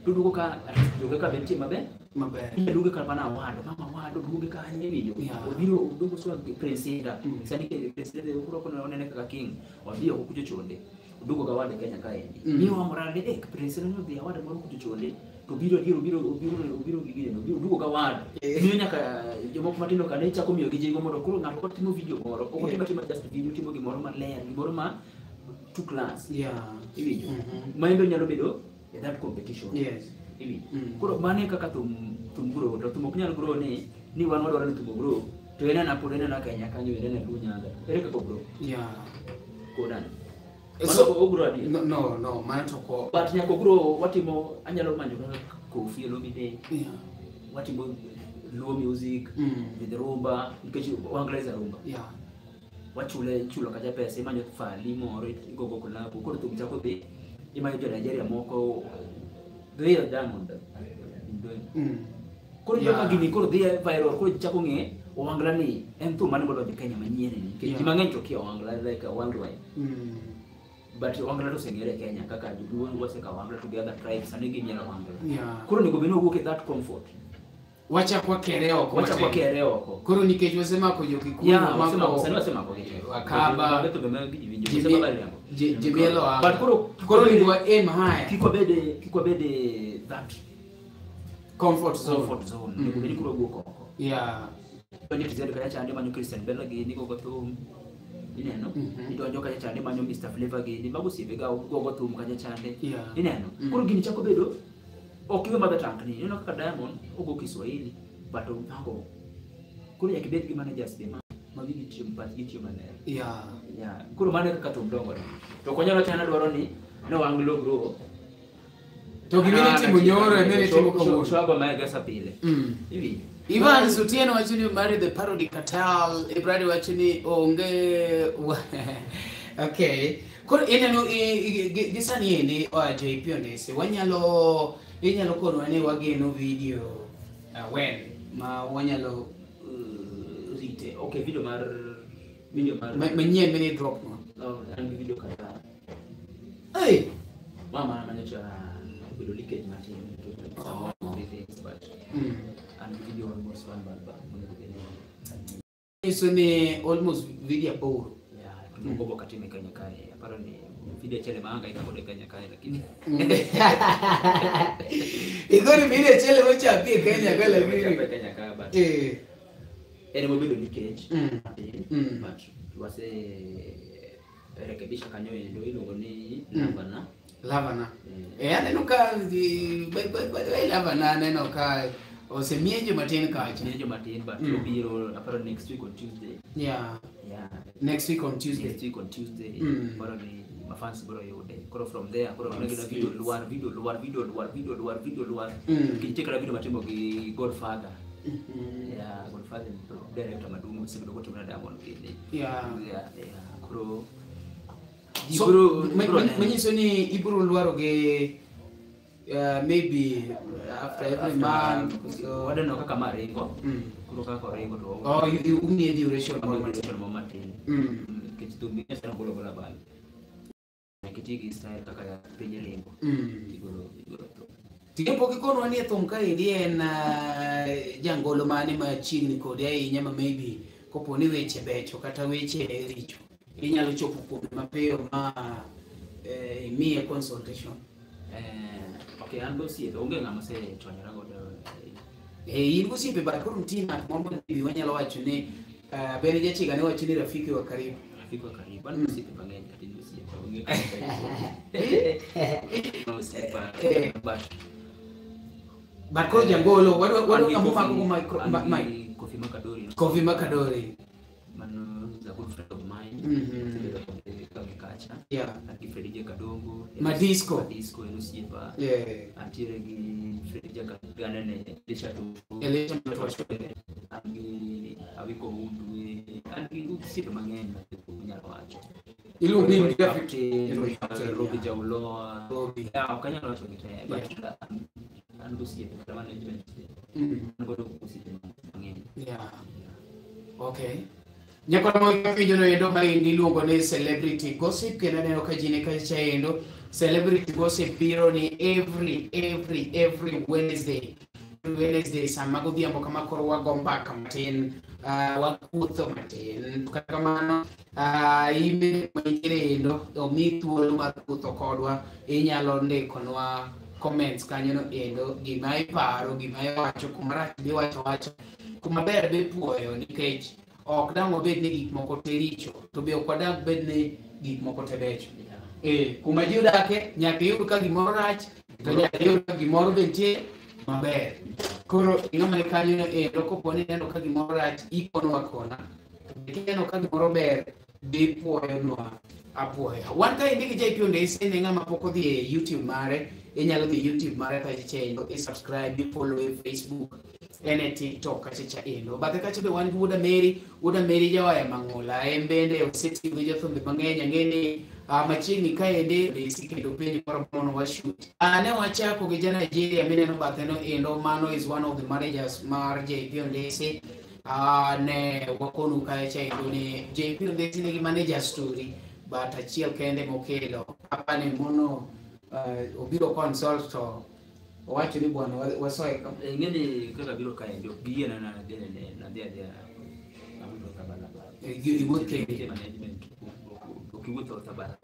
to duogo ka joge ka be nitie maber. Maber. Iluonge kata mana Awado, mama Awado duoge kanyo iwinjo. Obiro Odongo Sawa Prince Indah. Sani Prince Indah koro onene kaka king, odhi oko kucho chonde. Oduogo ga Awado Kenya kaendi. Miyo morale, Prince Indah nodhi Awado moro kucho chonde. To biro adier obiro gi gino, obiro duogo ga Awado. Miyo nyaka jomoko matindo ka ne chako miyo gi jigo mondo koro ng'ato kotimo video moro, ok otim atima just video, timo gimoro maler, gimoro ma two class. Iwinjo. Maendo nyalo bedo e that competition. Iwinjo. Koro mano e kaka thum grow, to thum ok nyal grow ni wan wadwaro ni thum grow, to en ana pod en ana Kenya kanyo, en ana Luo Nyanza. Ere kaka grow? Kodani. So, ogro adier? No, mano to ko. But nyaka ogro watimo, anyalo manyo kaka Koffi Olomide. Watimo Luo music, with rumba, nikech Ohangla is a rumba. Wachule chulo kacha pesa, imanyo fali moro, igogo collab, koro thum chako dhi, imanyo jo Nigeria moko, dhi Diamond. Koro joka gini koro dhi viral, koro chako ng'e Ohangla ni en thum mane modonjo Kenya manyien ni, nikech ji mang'eny to kia Ohangla like worldwide. But Ohangla to oseng'ere Kenya kaka joluo wasekawo Ohangla together tribes, sani gimielo Ohangla. Koro onego bed ni wawuok e that comfort. Wachak wakere oko. Wachak wakere oko. Koro nikech wasemako jo Kikuyu, sani wasemako gi. Wakamba, Jimielo Ohangla. But koro onego wa aim higher. Kik wabede that comfort zone. Comfort zone. Onego bed ni koro wawuok oko. Donjo TZ kacha chande manyo Christian Bella gini gogo thum. Ineno? Idonjo kacha chande manyo Mr Flavor gini, mago osiepe ga gogo thum kacha chande. Ineno? Koro gini chako bedo ok iwe mother tongue ni. Ineno kaka Diamond ogo Kiswahili but opango. Koro nyaka ibed gi managers be ma wigi tiyo, pachgi tiyo maler. Koro mano e kaka thum dongore. To ok wanyal wacho ni adwaro ni ne Ohangla grow. To gima itimo nyoro ema itimo kawuono. Shwago ma gasa pile. Iwinjo. Ivan Sutieno wacho ni marry the parody cartel, Ibrahim wacho ni onge. Okay. Koro ineno gi sani endi oa JP Ondese, wanyalo inyalo konwa ni wageno video when ma wanyalo rite. Okay, video mar manyien mane drop no. An gi video kata. Hey, mama manyocha bedo leakage matin but an gi video almost one baba monego bed ni nyiso ni almost video 8. Mungu katime Kenya kae. Aparo ni video achiel ema hangaika kode Kenya kae lakini. Igori video achiel mochapie Kenya kae lakini. Mochapie Kenya kae but. En mobedo leakage. But wase rekebisha kanyo endo iluongo ni Lavana. Lavana. Aneno ka by Lavana aneno ka osemienjo matin kacha. Mienjo matin but obiro aparo next week on Tuesday. Next week on Tuesday. Next week on Tuesday. Boro ni mafans boro yude. Koro from there koro nagina video luar video luar video luar video luar video luar. Kintie kata video matimo gi Godfather. Godfather director maduong' osebedo kotimo na Diamond gini. Koro so manyiso ni ibiro lwaro gi maybe after every month. So waneno kaka ma ringo. Koro kaka oringo to umiye duration moro matin. Nikech thum inyalo golo gola bang'e. Nyaka iti gi style kaka piny ringo. Igolo thum. Pok ikonwa ni e thum kaendi en jangolo mane machiegni kodi ahinya ma maybe kopo ni weche becho kata weche richo inyalo chopo kuome mapiyo ma imiye consultation. Ok, Okay, an gosiepe, onge ng'ama osechwanyora godo. In gosiepe but koro nitie ng'at moro ma wanyalo wacho ni bende jachiga ne wacho ni rafiki wa karibu. Rafiki wa karibu. An gosiepe mang'eny kata in osiepa onge osiepa but but koro jangolo wadwa ng'ama mako go mic. Kofi Makadori. Kofi Makadori. Mano is a good friend of mine. Kacha. Yeah. An gi Freddy Kadongo. Madisco. Madisco en osiepa. Yeah. Antiere gi Freddy Kadongo anene Elisha Tutu. Elisha Tutu. An gi Awiko Hundwe. An gi osiepe mang'eny manyalo wacho. Iluongo ni Captain, Robi Jauloa. Yeah, ok anyal wacho gi te, but an gi osiepe kata management. An godo osiepe mang'eny. Yeah. Okay. Nyakwar winjo no endo maendi iluongo ni Celebrity Gossip kendo aneno ka ji ni kacha endo. Celebrity Gossip biro ni every Wednesday. Wednesday sama godhiambo kama koro wago mbaka matin, wakutho matin. Kata kamano, in bende mantiere endo omi thuolo mar kutho kodwa, inyalo ndikonwa comments kanyo no endo, gima iparo, gima iwacho, kuma rach be iwacho wacho, kuma ber be ipuoyo nikech ok dang' wabed ni gik moko te richo, to be ok wadag bed ni gik moko te becho. Kuma ji odake, nyaka iyud ka gimoro rach, to nyaka iyud ka gimoro be nitie maber. Koro ing'ama ni kanyo endo kopo ni ineno ka gimoro rach, ikonwa kona. To kineno ka gimoro ber, be ipuoyonwa apuoya. Wan kaendi gi JP Ondese, ne ng'ama pok odhi e YouTube mare, inyalo dhi YouTube mare kacha endo, i subscribe, i follow e Facebook, en e TikTok kacha endo. Bathe kacha be wan gi Wuoda Mary, Wuoda Mary jawaya mang'ula, en bende osetiyo gi jothumbe mang'eny, ang'e ni machiegni kaendi Ondesi kendo penjo moro mondo washoot. Ne wachako gi ja Nigeria mineno bathe no endo, mano is one of the managers mar JP Ondese. Ne wakonu kacha endo ni JP Ondese nigi manager story, but achiel kende mokelo. Apani mono obiro consult to owacho ni bwana wasoe ka. Ing'eni kaka biro kaendi ok giyiena na nadhi adhiya awuotho barabara. Iwuoth kendi. Management ok iwuotho barabara.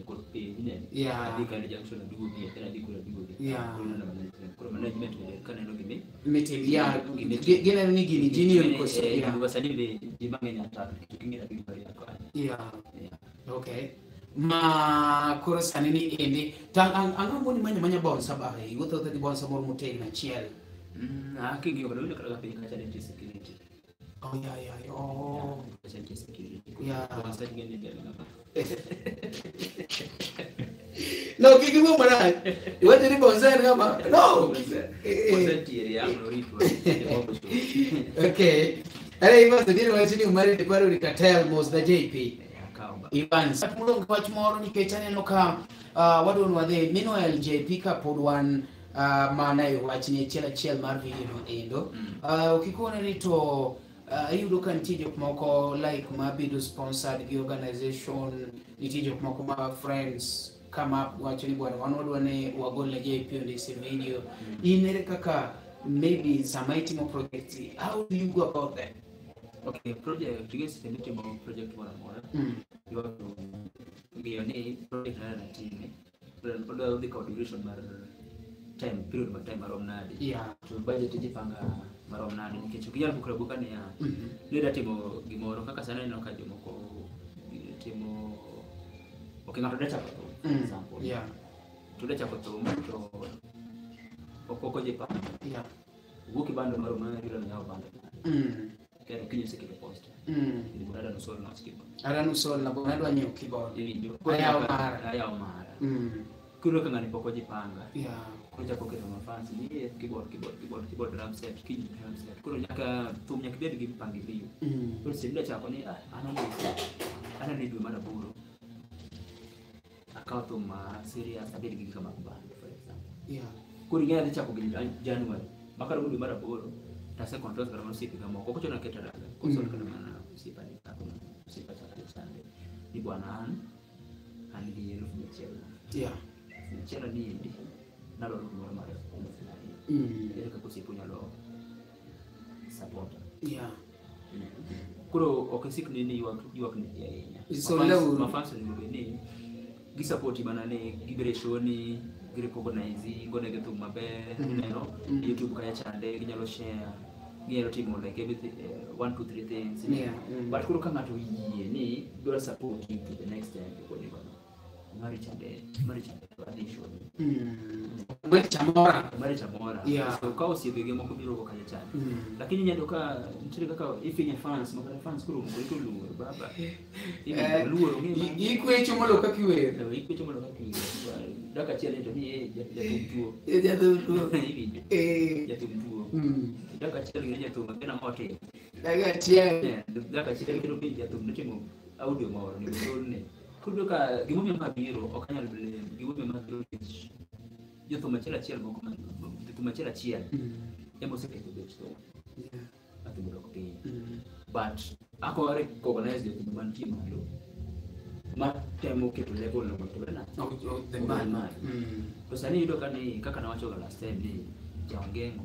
Kod piny ineno. Yeah. Adhi kane junction aduogi, then adhi kure aduogi. Yeah. Koro neno management. Koro management bende kaneno gimi. Mitim, yeah. Gineno ni gini genuine koso. Yeah. Wasanii be ji mang'eny attack to king'e adhi bari kanyo. Yeah. Yeah. Okay. Ma koro sani ni endi ang'o moni manyo manya bonsa ba iwuotho gi bonsa moro motegno achiel. King'iyo kata winjo kata piny kacha nitie security. Oh yeah yeah. Oh. Kacha nitie security. Yeah. Bonsa gini ni ng'ama. No, kik iwuo marach. Iwacho ni bonsa en ng'ama. No. Bonsa nitiere yang' norito. Okay. Are Evans biro wacho ni umari dwaro ni Katel mos na JP. Evans. Mulongo wach moro nikech aneno ka wadwa ni wadhi meanwhile JP ka pod wan mana e wachni achiel achiel mar video no endo. Ok ikone ni to iyudo ka nitie jok moko like mabedo sponsored gi organization, nitie jok moko ma friends come up wacho ni bwana wan wadwa ni wagol ne JP Ondese video. In ere kaka maybe sama itimo project, how do you go about that? Okay, project seche mitimo project moro amora, you have to ng'iyo ni project nade natime, odwa dhi kawo duration mar time, period mar time marom nade. Yeah. To budget ijipanga marom nade nikech ok inyal bukra buka niya, nidwa timo gimoro kaka sani aneno ka jomoko timo, okay, ng'ato dwa chako thum, for example. Yeah. To dwa chako thum to ok ojipanga. Yeah. Owuok e bando moro mari yawo bando. Kendo kiny osekelo posta. Adwa nusol na keyboard. Adwa nusol na bwana adwa nyiewo keyboard. Iwinjo. Ayawo mara. Ayawo mara. Koro ka ng'ani pok ojipanga. Yeah. Koro chako keto mafans ni keyboard keyboard keyboard keyboard drum set kiny drum set. Koro nyaka thum nyaka bed gi mpangilio. Koro seche midwa chako ni an aneno ni dwe mar aboro. Akawo thum ma serious abed gi gika mag band for example. Yeah. Koro ing'e adhi chako gi January. Makaro dwe mar aboro. Tase controls kata mana osiepe ga moko, ok ochuno aket araka, consult kata mana osiepa ni kaka osiepa chaka chande. Ni bwana an gi 1,100. Yeah. 1,100 ni endi nadwaro gimoro mar 2,000. Ere kaka osiepa nyalo support. Yeah. Koro ok isik ni ywak ni ji ahinya. So leo Mafans onego bed ni gi support mana ni gibiro e show ni Gi recognize, gonegi thum maber, ineno, YouTube kacha chande, ginyalo share, ginyalo timo like everything, one, two, three things. But koro ka ng'ato oyie ni dwa support you to the next time, to koni bana. Mari chande, mari chande, adhi show. Mari chamora. Mari chamora. So ka osiepege moko biro go kacha chande. Lakini inyalo ka nitiere kaka ifinye fans, makata fans koro moko luor baba. Luor ong'e. Ikwecho molo kaka iwer. Ikwecho molo kaka iwer. Dak achiel to ni jathum tuo. Jathum tuo. Jathum tuo. Dak achiel gi jathum kena motimo. Dak achiel. Dak achiel kendo be jathum notimo audio moro ni golne. Koro ka gimomiyo ma biro ok anyal blame, gimomiyo ma biro nikech jothum achiel achiel moko jothum achiel achiel ema oseketho bech thum. Athum odok piny. But ako recognize jothum mantie malo ma temo keto level no mondo obed malo. To sani iyudo ka ni kaka nawacho ga last time ni jaongengo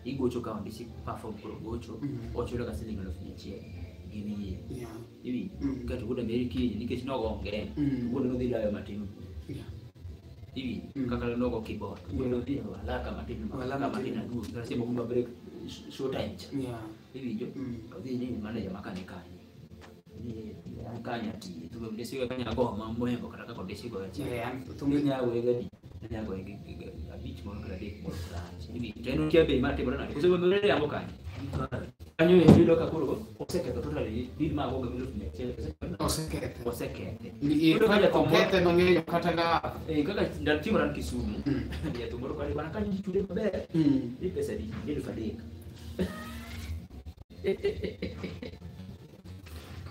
igocho ka ondisi perform koro gocho ochulo ga siling 1,100 gini yie. Iwinjo? Kato wuod Amerika kiny nikech nogo ongeng', wuod nodhi dayo matin. Iwinjo? Kaka nogo keyboard, wuod nodhi walaka matin, walaka matin aduogo, kata seche moko ma break show time cha. Iwinjo? Odhi ni manager ma kane kanye. Ni an kanye atiye, to ndisi kanye ago ma mohengo kata kaka ndisi goyo cha. Thum inyalo goye gadi, inyalo goye gi abich moro kata adek moro kata achiel. Iwinjo? To en okia bei mar timore nade? Koso wuod yango kanye? Kanyo iyudo ka koro oseketho totally deal ma agogo gi 1,100 osekethe. Osekethe. Okethe mang'eny kata ga kaka ndalo chieng' moro an Kisumu, jathum moro kare bana kanyo ichude maber, ni pesa adi? Ni 3,000.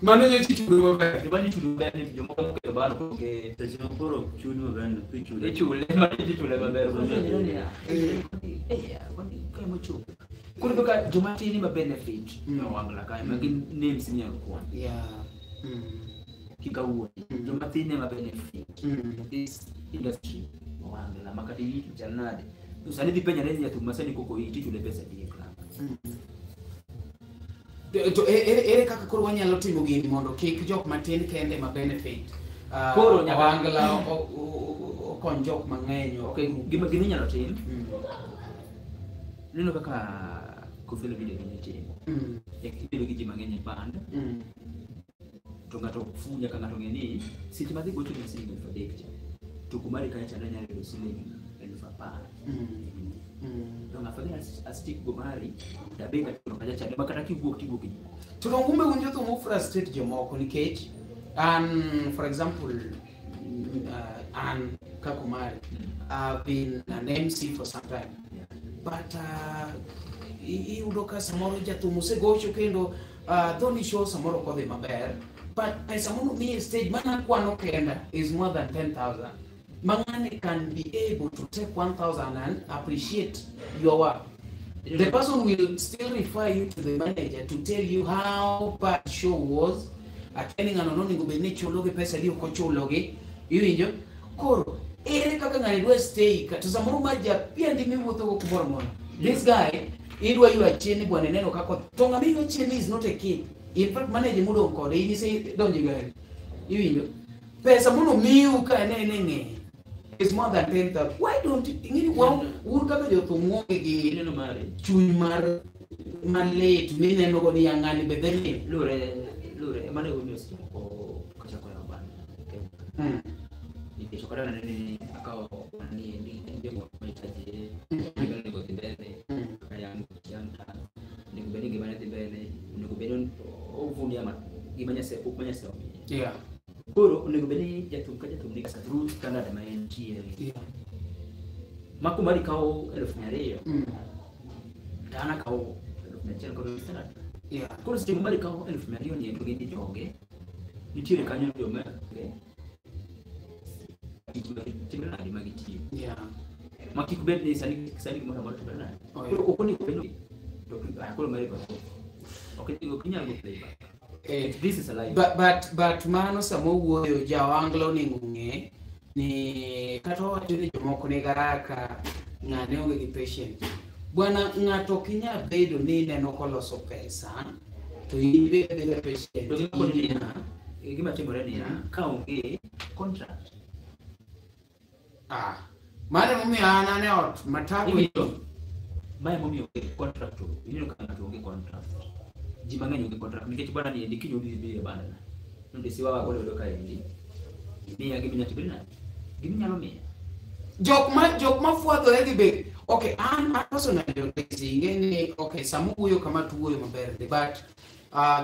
Mano nyocha ichudo maber. Mano ichudo maber ni jomoko moketho bano koro ke Seche moko koro chuli maber no ichule. Ichule, mano ichule maber. Kwani mochopo. Koro kaka joma tin ma benefit e ohangla kae ma gin names minyalo kwan. Kika wuoyi, joma tin ema benefit this industry ohangla ma kata iwinjo chal nade. To sani dhi penjore ni jathum ma sani koko iti ichule pesa adi e club. To ere kaka koro wanyalo timo gini mondo kik jok matin kende ma benefit? Koro nyaka ohangla okony jok mang'eny. Okay, gima inyalo tim. Neno kaka Koffi Olomide gini timo. Ibedo gi ji mang'eny e band. To ng'ato fu nyaka ng'ato ng'e ni seche madhi gocho ni siling 3,000 cha. To kumari kacha chande nyalo yudo siling 10,000. To ng'ato ni astik go mari dabe ka to kacha chande ma kata kiwuok tiwuok gi. To dong kumbe winjo thum frustrate jomoko nikech an for example an kaka Omari I've been an MC for some time. But iyudo ka samoro jathum osegocho kendo dho ni show samoro ok odhi maber but pesa monomiyi e stage mana kwano kenda is more than 10,000. Ma ng'ani can be able to take 1,000 and appreciate your work. The person will still refer you to the manager to tell you how bad show was. Ateni ng'ano nonego bed ni chulogi pesa di ok ochulogi. Iwinjo? Koro, ere kaka ng'ani dwa stay ka to samoro ma japiendi miwuotho go kumoro amora. This guy, idwa ywa chien ni bwana ineno kaka to ng'ama iywa chien is not a kid. In fact, manager modong' kode in isedonjo e gari. Iwinjo? Pesa mondo miu ka ne ne ng'eny is more than 10,000. Why don't you ing'eni wa un kaka jothum uonge gi Ineno mari. chuny mar malit mineno go ni ya ng'ani be dhi lit. Lure lure mano e momiyo seche moko kachako yawo band Kenya. Nikech ok adwa ni akawo ni endi en jomoko mahitaji gima onego odhi mbele kaka young young talent onego bed ni gimane dhi mbele onego bed ni ovunia gima Nyasaye pok ma Nyasaye omiye. Koro onego bed ni jathum ka jathum nigi through standard ma entiere. Ma kumari kawo 2,200 to an akawo 1,100 koro standard. Koro seche ma Kumari kawo 2,200 ni to gin joge nitiere kanyo joma tich timre nade ma gitiyo. Ma kik bed ni sani sani gimoro amora timre nade. Oh, yeah. Koro ok onego bed ni to koro mari ok inyal go playback. This is a live. But mano sama owuoyo ja ohangla onego ng'e ni kata owacho ni jomoko nigi haraka ng'ane onge gi patience. Bwana ng'ato ok inyal bedo ni ineno koloso pesa to in be ibedo patient. To gima koni niya, gima timore niya, ka onge contract. Mano emomiyo an ane ot matako. Mae emomiyo onge contract to ineno ka ng'ato onge contract. Ji mang'eny onge contract nikech bana ni endi kiny obi bi e band na. Nonde siwa wa godo ka endi. Miya gima inyalo timri nade? Gima inyalo miya. Jok ma fwadhore gi be. Okay, an personally ing'e ni okay, sama wuoyo kama to wuoyo maber but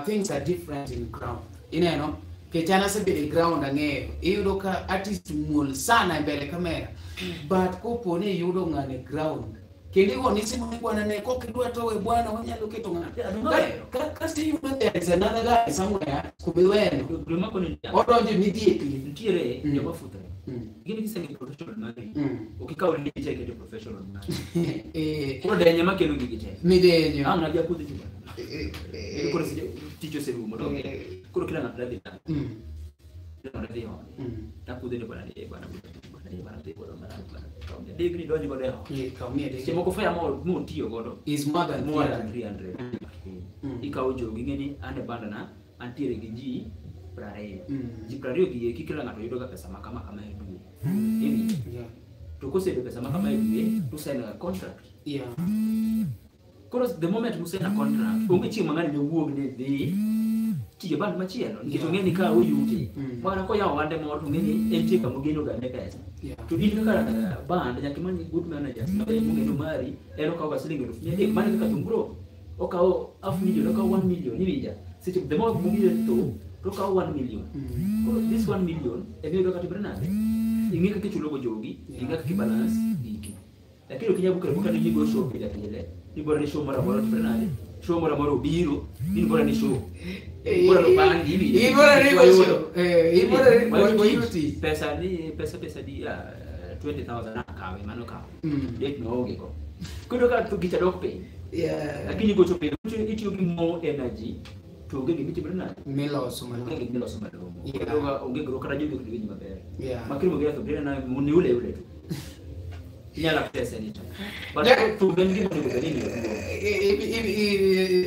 things are different in ground. Ineno? Nikech an asebedo e ground ang'eyo. Iyudo ka artist muol sana e mbele kamera. But kopo ni iyudo ng'ano e ground, kendo igoni simu ni bwana ne kok idwa to we bwana wanyalo keto ng'ato. Kasto iyudo there is another guy somewhere kumiweno. Odonjo immediately. Nitiere joma futhore. Gin giseng'e professional mari. Ok ikaw licha iketo professional mari. Koro denye makelo gigi te. Midenyo. Ang' naja puodho ji. Koro tich oserumo to koro kila ng'ato dhi dala. Kila ng'ato dhi ode. Tapudho ni bwana ni bwana bwana ni bwana bwana bwana bwana. Digni donjo godo e ot. Kaw mia Seche moko fare motiyo godo is more than 300. Ikawo jogi ing'e ni an e banda na antiere gi ji 20. Ji 20 gi eki kila ng'ato yudo ga pesa ma kama kama e dwe. Iwinjo? To koseyudo pesa ma kama e dwe to sign ga contract. Koro the moment musign a contract, onge chieng' ma ng'ani ne wuog ni dhi tiyo band machielo nikech ong'e ni ka oyute. Mana koyawo ohande moro to ong'e ni entie kama ogeno ga ne pesa. To in kaka band nyaka imany good managers ma be mong'e ni mari en okawo ga siling 300,000 mano kaka thum okawo half million okawo 1 million iwinja. Seche the more mong'e to okawo 1 million. Koro this 1 million ema kata timre nade? Ing'e kaka ichulo go jogi, ing'e kaka ibalance giki. Lakini ok inyal bukore buka ni go show pile pile. Ni bora ni show moro amora timre nade? Show moro amora obiro, ni bora ni show. Bora no bangi iwinjo. Ibora ni go show. Ibora ni go tich. Pesa ni pesa di 20,000 akawe mano kawe. Date no onge go. Koro ka to gicha dok piny. Lakini gocho piny itiyo gi more energy to onge gima itimre nade? Miloso malong'o. Onge gima iloso malong'o. Koro onge gro kata jogi ok giwinj maber. Makiri mogera to biro na ni ule ule tu. Inyalo access anytime. But to ben gima onego bed ni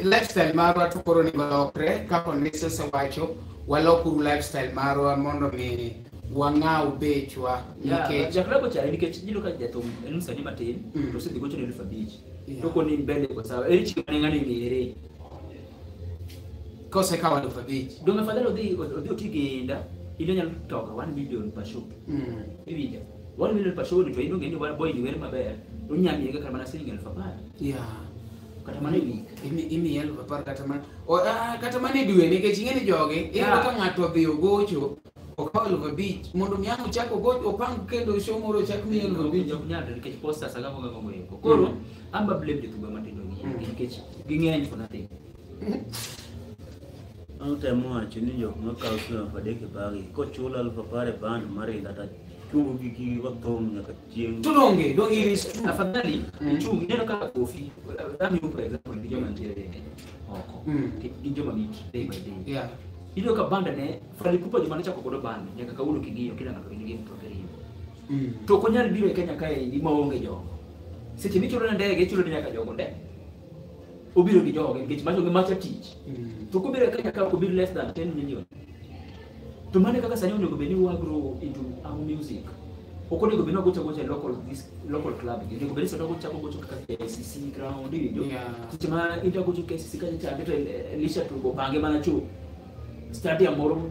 lifestyle marwa to koro onego lokre kaka Onisa osewacho, walokuru lifestyle marwa mondo mi wang'aw bechwa nikech Jaklabo chare nikech iyudo ka jathum en msanii matin to osedhi gocho ne 5,000. To koni mbele kwa sawa. Eri chieng' mane ng'ani ng'ere. Kosekawo 5,000. Donge afadhali odhi oti gi inda, in onyalo toka 1 million per show. Iwinjo? 1 million per show ni to in ong'e ni boy ni wer maber, onya miye kata mana siling 10,000. Kata mana e week. Imiye 10,000 kata mana kata mana e dwe nikech ing'e ni jogi, iyudo ka ng'ato odhi ogocho, okawo 5,000 mondo mi ang' ochak ogoch opang kendo show moro ochak miye 5,000. Ok nyalre nikech posters agamo ga gogo eko. Koro an ba blame jotugo matindo gi nikech ging'eny for nothing. An temo wacho ni jok makawo siling 3,000 e bagi kochul 10,000 e band mar inda to chungo gigi go thum nyaka chieng'. To donge it is true. Afadhali ichung ineno kaka Kofi, amiyo for example gi joma nitiere oko. Gin joma mit day by day. Iyudo ka band ne Fally Ipupa joma nochako godo band nyaka kawuono king'iyo kila ng'ato nigi mtoke riyo. To ok onyal biro e Kenya kaendi maonge jogo. Seche michulo ne ndege ichulo ne nyaka jogo ndege. Obiro gi joge nikech macho gi macha tich. To kobiro e Kenya ka ok obiro less than 10 million. To mano kaka sani onego bed ni wa grow into our music. Ok onego bed ni wagocho agocha local this local club. Onego bed ni sasa wagocho gocho kaka KICC ground iwinjo. Seche ma inta gocho KICC kacha chande to Elisha Tugo pange mana cho. Stadium moro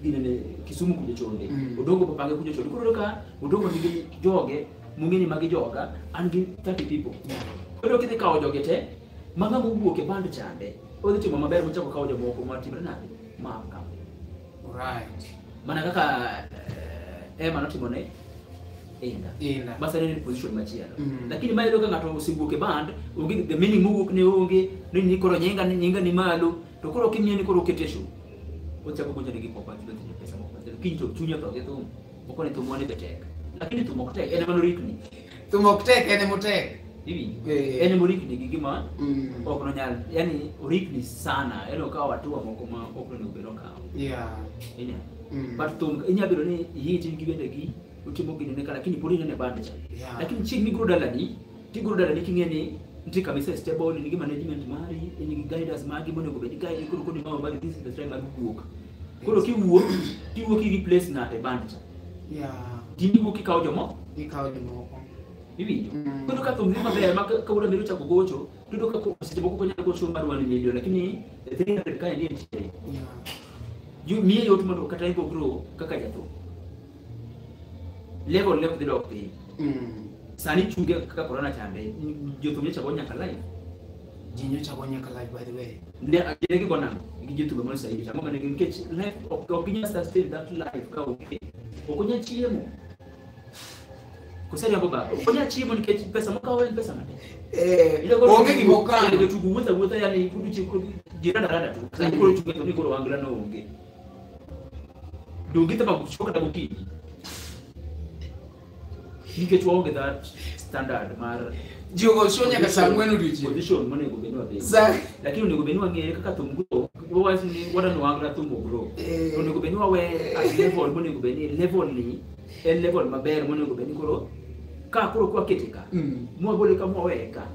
ginene Kisumu kuja chonde. Odongo pange kuja chonde. Koro ka Odongo nigi joge mong'e ni magi joga an gi 30 people. Koro kidhi kawo joge te ma ng'ama owuok e band chande odhi timo maber mochako kawo jomoko matimre nade ma ka. Right. Mana kaka Emma notimo ne Inda. Inda. Bas en position machielo. Lakini ma iyudo ka ng'ato osewuok e band, onge the meaning mowuok ne onge, ni koro nyinga ni malo, to koro kimiye ni koro okete show. Ochako gocho ne gik moko mathindo thindo pesa moko mathindo. Kiny to chunye otho gi thum. Moko ni thum wane be tek. Lakini thum ok tek, en ema norikni. Thum ok tek, en ema otek. Iwinjo? En ema orikni gi gima ok nonyal, yani orikni sana, en okawo hatua moko ma ok onego bed okawo. Ineno? But thum inyalo bedo ni iyie tin gi wendegi, utimo gini ne ka, lakini pod ineno e band cha. Lakini chieng' miguro dalani, tiguro dalani king'e ni nitie kama ise stable, in gi management mari, in gi guidance magi monego bed ni guide, koro koni ma magi this is the time mar wuok. Koro kiwuok, tiwuok i replace ng'ato e band cha. Tini wuok ikawo jomo, Ikawo jomoko. Iwinjo? Koro ka thum dhi maber ma ka wuod Amiru ochako gocho, to iyudo ka seche moko ok onyal gocho mar 1 million, lakini 300 kae ni nitie. Miye yot mondo kata en grow kaka jathum. Level ne ok dhi dok piny. Sani chunge kaka corona chande, jothum nyocha go nyaka live. Ji nyocha go nyaka live, by the way. Ne gigo nang'o? Gi jothumbe mano saidi. Ang'o mane nikech life ok ginyal sustain that life ka onge. Ok onyal chiemo. Koso riambo baba. Ok onyal chiemo nikech pesa mokawo en pesa matin. Onge gima okano. Jotugo wuotho awuotha yani kudu chi ji rada rada to. Sani koro chunge to ni koro wangla no onge. Donge tama kuchoka kata gokinyi. Nikech waonge that standard mar Ji ogo show nyaka saa ang'wen odiochieng'. Position monego bed ni wabed. Lakini onego bed ni wang'ere kaka thum grow. Wawach ni wadwaro ni wangla thum grow. Onego bed ni wawe at level monego bed ni level ni en level maber monego bed ni koro ka koro kwakete ka. Mwagole ka mwaweye ka.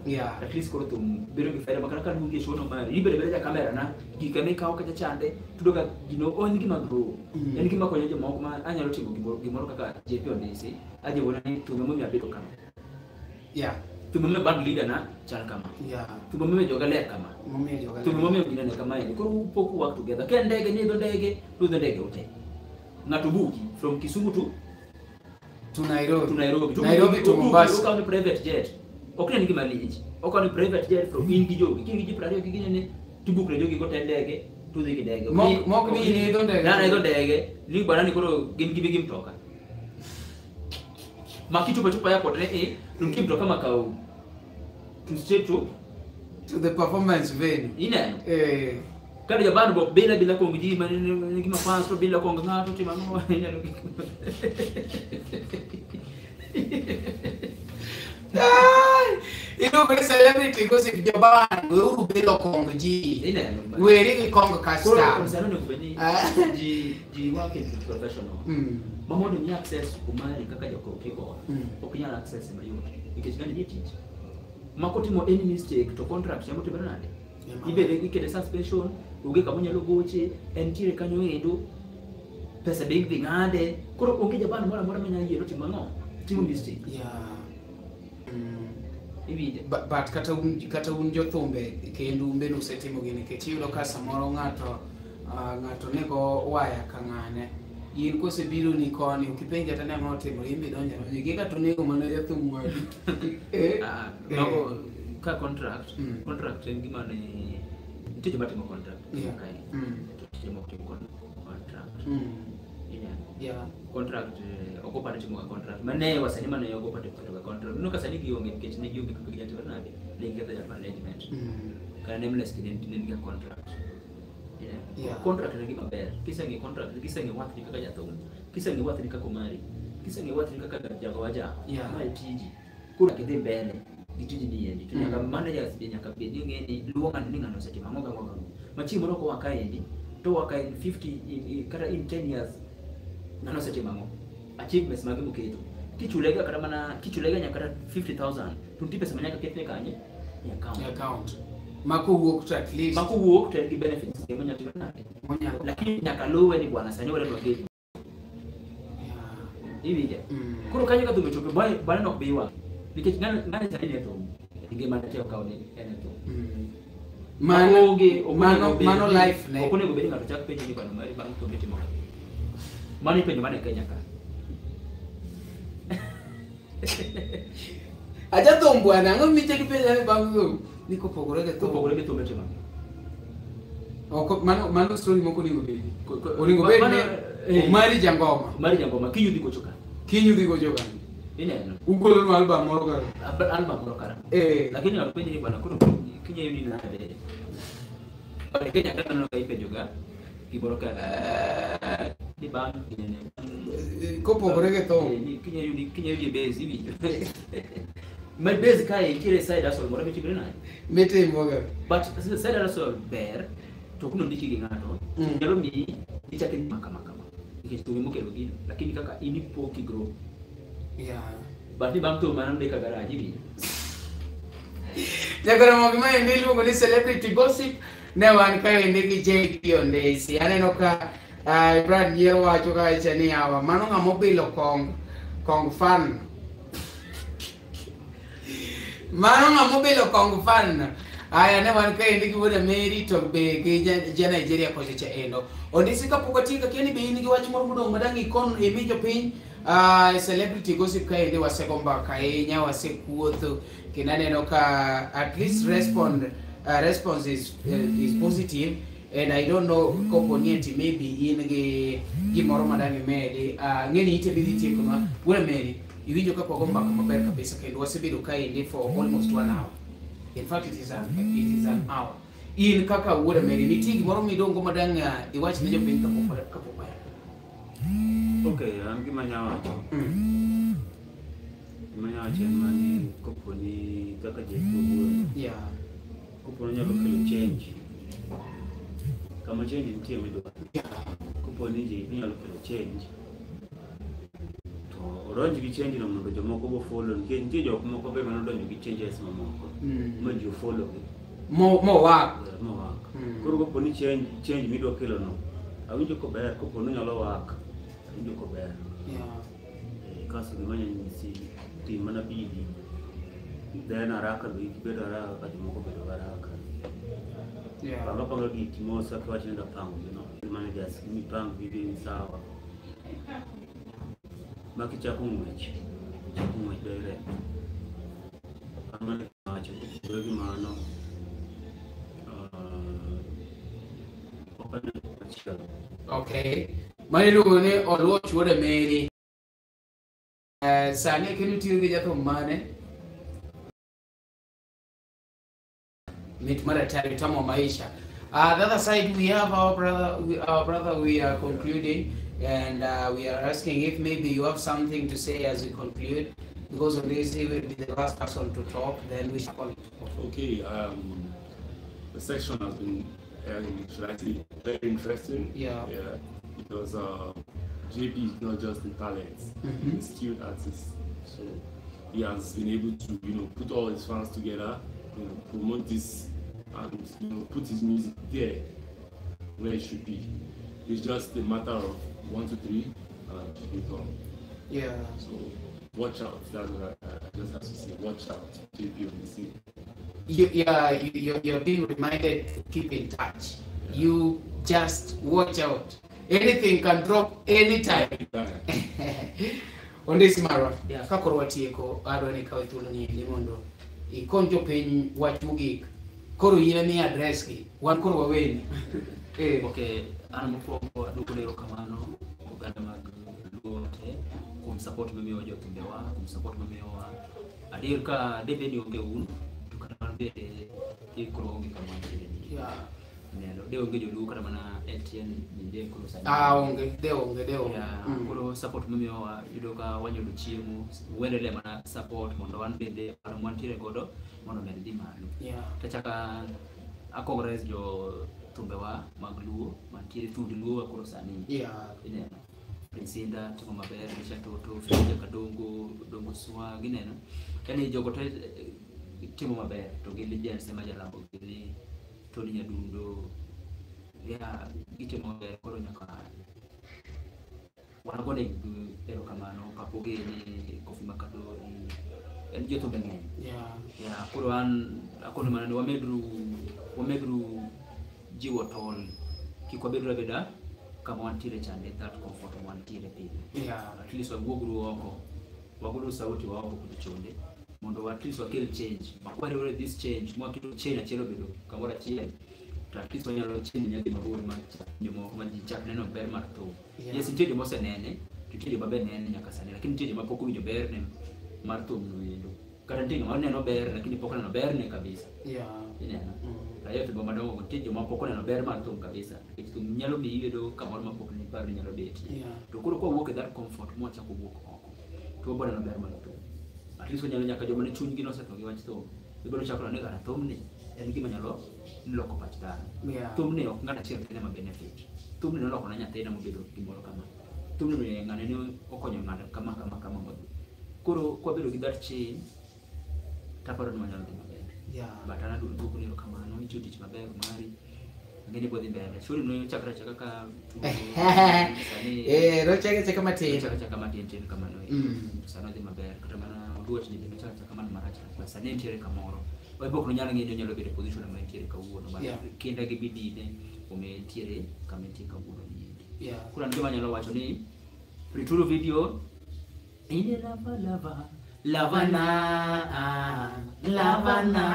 At least koro thum bedo gi faida makata ka luongi e show no mari. Ibedo abeda ja camera na gika mikawo kacha chande tudo ka gino en gima grow. En gima konyo jomoko ma anyalo timo gimoro kaka JP Ondisi. Aje wuona ni thum emomiyo abedo kama. Thum emomiyo band leader na chal kama. Thum emomiyo joga ler kama. Emomiyo joga Thum ler. emomiyo gine ne kama endi. Koro upok work together. Ka en ndege ni idho ndege, to idho ndege ute. Ng'ato buki from Kisumu to Nairobi. To Nairobi. To Nairobi to Mombasa. Okawo ni private jet. Ok en gima lich. Okawo ni private jet from in gi jogi. Kin gi ji 20 gi ginene, to book ne jogi go te ndege, to dhi gi ndege. Mok ni in idho ndege. Na idho ndege, ni bwana ni koro gin gibi gi mtoka. Ma kichopo chopo airport ne e, to nitie mtoka makaw to straight to the performance venue. Ineno? Kata jaband bo bila bila kong ji ma ni gima fans to bila kong ng'ato timo ang'o ineno gik Ai, iluongo ni celebrity gossip jaband, weuru bilo kong ji. Ineno? Weri gi kong Koro custom. sano onego bed ni ji work in professional. Ma mondo mi access Omari kaka jakok ok inyal access mayot nikech ng'ani nie tich. Ma kotimo any mistake to contract nyalo timore nade? Ibede ikete suspension, onge kama onyalo goche, entiere kanyo endo, pesa be idhi ng'ade. Koro onge jaband moro amora manyalo yie timo ang'o? Timo mistake. Iwinjo? But kata un jothumbe kendo un bende usetimo gini nikech iyudo ka samoro ng'ato nego waya ka ng'ane. In kosebiro ni koni ok ipenj kata ni ang'o otimore, in be idonjo adonja. Gi kata onego mana jathum wadu. Mago ka contract, contract en gima ne nitie joma timo contract kae. To nitie joma ok timo contract. Ineno? Contract, ok opar timo ga contract. Mane wasanii mane ok opar timo ga contract. Ineno ka sani gionge nikech ne gionge kaka ginyalo timo nade? Ne giketho ja management. Kata Nameless ne nigi contract. Contract en gima ber. Kiseng'e contract, kiseng'e wathni kaka jathum, kiseng'e wathni kaka Omari, kiseng'e wathni kaka jago waja. Ma e tiji. Koro nyaka idhi mbele gi tiji ni endi. To nyaka managers be nyaka bed ni ng'e ni luwo ng'ano ni ng'ano osetimo ang'o gang'o gang'o. Ma chieng' moro kowa kaendi, to wa ka in 50, kata in 10 years, ng'ano osetimo ang'o? Achievements mage moketo. Kichule ga kata mana, kichule ga nyaka kata 50,000, to nitie pesa ma nyaka ketne kanye? E account. E account. Ma kowuok to at least. Ma kowuok to en gi benefits ge monyalo timo nade? Monyalo. Lakini nyaka luwe ni bwana sani wadwa keto. Iwinjo? Koro kanyo ka thum ochopo, bwana ok bi ywak. Nikech ng'ane sani nie thum. Ngima ne te okawo ni en e thum. Mano Onge, ok onego bed mano ni life ne. Ok onego bed ni ng'ato chak penjo ni bwana mari bang' thum itimo kama. Mano ipenjo mana e Kenya ka. Aja thum bwana, ang'o michako ipenjo ni bang' thum? Ni kopogore gi thum. Kopogore gi thum itimo ang'o? Ok, mano story moko onego bedi. Onego bed ni Omari Jangoma. Omari Jangoma, kiny udhi gocho ka. Kiny udhi gocho ka. Ineno? Ugolo nwa album moro kara. Album moro kara. Lakini ng'ato penjo ni bwana koro kiny ayudi nade? Bwana Kenya ka aneno ka ipenjo ga gimoro ka ni bang' ginene. Kopogore gi thum. Ni kiny ayudi e base iwinjo. Ma base kae nitiere side hustle moro mitimre nade? Mitimo ga. But side hustle ber to ok nondiki gi ng'ato. Nyalo miyi ichak idhi kama kama. Nikech thum emokelo gino. Lakini kaka in ipo ki grow. But ni bang' thum mano ndika garage iwinjo. Nyakoro mogi ma endi iluongo ni celebrity gossip. Ne wan kaendi gi JP Ondisi. Aneno ka Brad Nyiero wacho kacha ni yawa mano ng'ama obilo kong fan. Mano ng'ama obilo kong fan. Aya ne wan kaendi gi wuod Mary to be gi ja Nigeria kocha cha endo. Ondisi kapok watieko akia ni be in gi wach moro modong' madang' ikon imi jopiny. Celebrity gossip kaendi wasego mbaka ahinya, wasekuotho kendo aneno ka at least response is positive and I don't know kopo ni ati maybe in gi gimoro madang' imedi. Ng'eni ite bidhi tiekonwa. Wuod Mary, iwinjo ka wago mbaka maber kabisa kendo wasebedo kaendi for almost 1 hour. In fact, it is an hour. In kaka wuod Mary, nitie gimoro midongo madang' iwach ne jopiny kapok waya? Okay, an gima anya wacho. Gima anya wacho en mani kopo ni kaka JP owuoyo. Yeah. Kopo ni onyalo kelo change. Kama change nitie midwaro. Yeah. Kopo ni JP nyalo kelo change. To odonj gi change no mondo jomoko bo follow nikech nitie jok moko be manodonjo gi changes mamoko. Ma ji ofollow gi. Mo work. Mo work. Koro kopo ni change midwa kelo no. Awinjo kober kopo ni onyalo work. Awinjo kober. Yeah. Kasto gima anyalo nyisi tim mana bidii. Then haraka be ibedo haraka ka jomoko bedo haraka. Yeah. Panga panga giki mos kaka iwacho ni dapango gi no. Managers mipang gigi ni sawa. Ma kichako ng'wech, ichako ng'wech direct. Mano e gima awacho, kopogore gi mano, ok aneno machielo. Okay. Mano iluongo ni Oluoch wuod Mary. Sani kendo itiyo gi jathum mane? Mit mar atari tamo maisha. The other side we have our brother, we are concluding and we are asking if maybe you have something to say as we conclude, because on this he will be the last person to talk, then we shall call it. Okay, the section has been should I say, very interesting. Yeah. Yeah, because JP is not just a talent, he's a skilled artist. So he has been able to, you know, put all his fans together, you know, promote this and, you know, put his music there where it should be. It's just a matter of 1, 2, 3 and it's gone. Yeah. So watch out. That's what I just have to say. Watch out, JP on the scene. You're being reminded to keep in touch. Yeah. You just watch out. Anything can drop anytime. Ondisi marwa. Yeah. Ka koro watieko adwa ni kawe thuolo ni endi mondo ikon jopiny wach mogik. Koro in emi address gi. Wan koro waweni. Okay, an mokwongo aduoko erokamano oganda mag Luo te kuom support mimiyowa jothumbewa, kuom support mimiyowa. Adier ka debed ni onge un, to kata mana bende koro onge kama wantiere ni. Yeah. Neno, de onge joluo kata mana LTN ni de koro sani. Ah, onge, de onge, de onge. Yeah, koro support mimiyowa yudo ka wanyudo chiemo, wendelee mana support mondo wan bende paro mwantiere godo mondo omed dhi malo. Yeah. Tachaka a congrats jo thumbewa mag Luo mantiere thund Luo koro sani. Yeah. Ineno. Prince Indah timo maber, Risha Toto, Fidel Kadongo, Dongo Swa, gineno. Yani jogo te timo maber to gin legends ema jalambo gini Tony Nyadundo. Yeah, gitimo maber koro nyaka wanagone erokamano Kapogeni, Kofi Makadori, en jothumbe ng'eny. Yeah. Yeah, koro an akono mana ni wamedru jiwo tol kik wabedru abeda kama wantiere chande, that comfort wantiere pile. Yeah. At least wawuogru oko, wagolo sauti wa oko kucho chonde mondo at least wakel change. Makwariwore this change, mwaketo chain achiel obedo kamoro achiel, to at least wanyalo change nyadhi mabor ma jomoko ma ji chak neno ber mar thum. Yeah. Yes, nitie joma osenene, to nitie joma be nene nyaka sani, lakini nitie joma pok owinjo berne mar thum no endo. Kata nitie joma neno ber, lakini pok oneno berne kabisa. Yeah. Ineno? Raia thumbe madongo go, nitie joma pok oneno ber mar thum kabisa. Nikech thum nyalo miyi ibedo kamoro ma pok niparo ni nyalo betie. Yeah. To koro kwawuok e that comfort mwachako wuok oko, to wabiro neno ber mar thum. At least wanyalo nyaka joma ne chunygi nosetho gi wach thum, gibiro chako neno ni kara thumni en gima nyalo loko pach dhano. Yeah. Thumni ok ng'ato achiel kende ma benefit. Thumni noloko na nyathina mobedo gimoro kama. Thumni be ng'ane ne okonyo ng'ato kama kama kama modhi. Koro kwabedo gi that chain, taparo ni wanyalo dhi maber. Yeah. But an aduogo duoko ni erokamano, itiyo tich maber mari. Ang'e ni bodhi mbele. Surely no chakre achaka ka tugo sani. Nochake achaka matin. Nochake achaka matin tin kamano. Sani odhi maber. Kata mana Oduoch ni bende chalo chaka man marach but sani entiere kamoro. Oibo ok nonyal ng'eyo ni onyalo bedo e position ma entiere kawuono but kinda gi bidii ne omiyo entiere kama entie kawuono ni endi. Koro an gima anyalo wacho ni rituru video ine lava lava Lavana, lavana.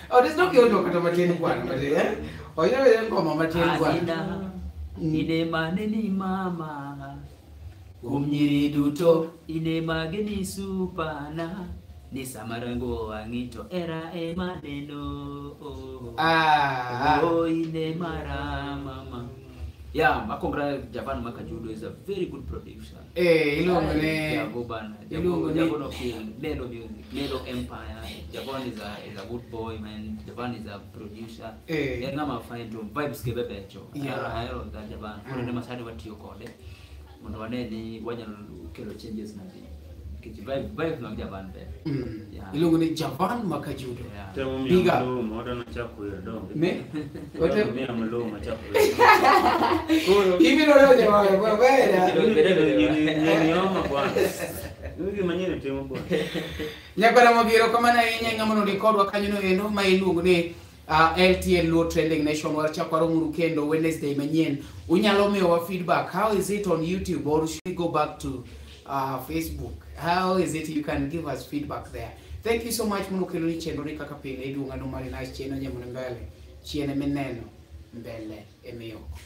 Oh, there's no kiondo kata matin bwana, matin, eh? Oyo ngoma matin bwana. Anina ine maneni mama Kuom nyiri duto. Ine mageni supana ni samarango wang'i to era ema neno. Oh, ine mara mama. Yeah, Makongra Javan Makajudo is a very good producer. Eh, iluongo ne Jago bana. Iluongo Jago, ni Jago no kill. Melo music, Melo Empire. Javan is a good boy man. Javan is a producer. En ng'ama fine to vibes ke bebecho. Ahero ga Javan. Koro ne masani watiyo kode. Mondo wane ni wanyalo kelo changes nadi. Nikech vibe mag Javan ber. Iluongo ni Javan Makajudo. Temo miya Big up. mluma, wadwa nachako wer donge. Me? Wadwa miya mluma achako wer. Koro Ibiro donjo maber. Nyini oma bwana. Gima nyiri timo bwana. Nyakwara Mogiro kamano ahinya ng'ama nondi kodwa kanyono endo ma iluongo ni LTN Luo Trending Nation wachako waromuru kendo Wednesday manyien. Unyalo miyowa feedback. How is it on YouTube or should we go back to Facebook? How is it you can give us feedback there? Thank you so much mondo kelo ni chenro ni kaka pile iduong'a no mari nice chien onyemo ni mbele. Chien emineno mbele emiyoko.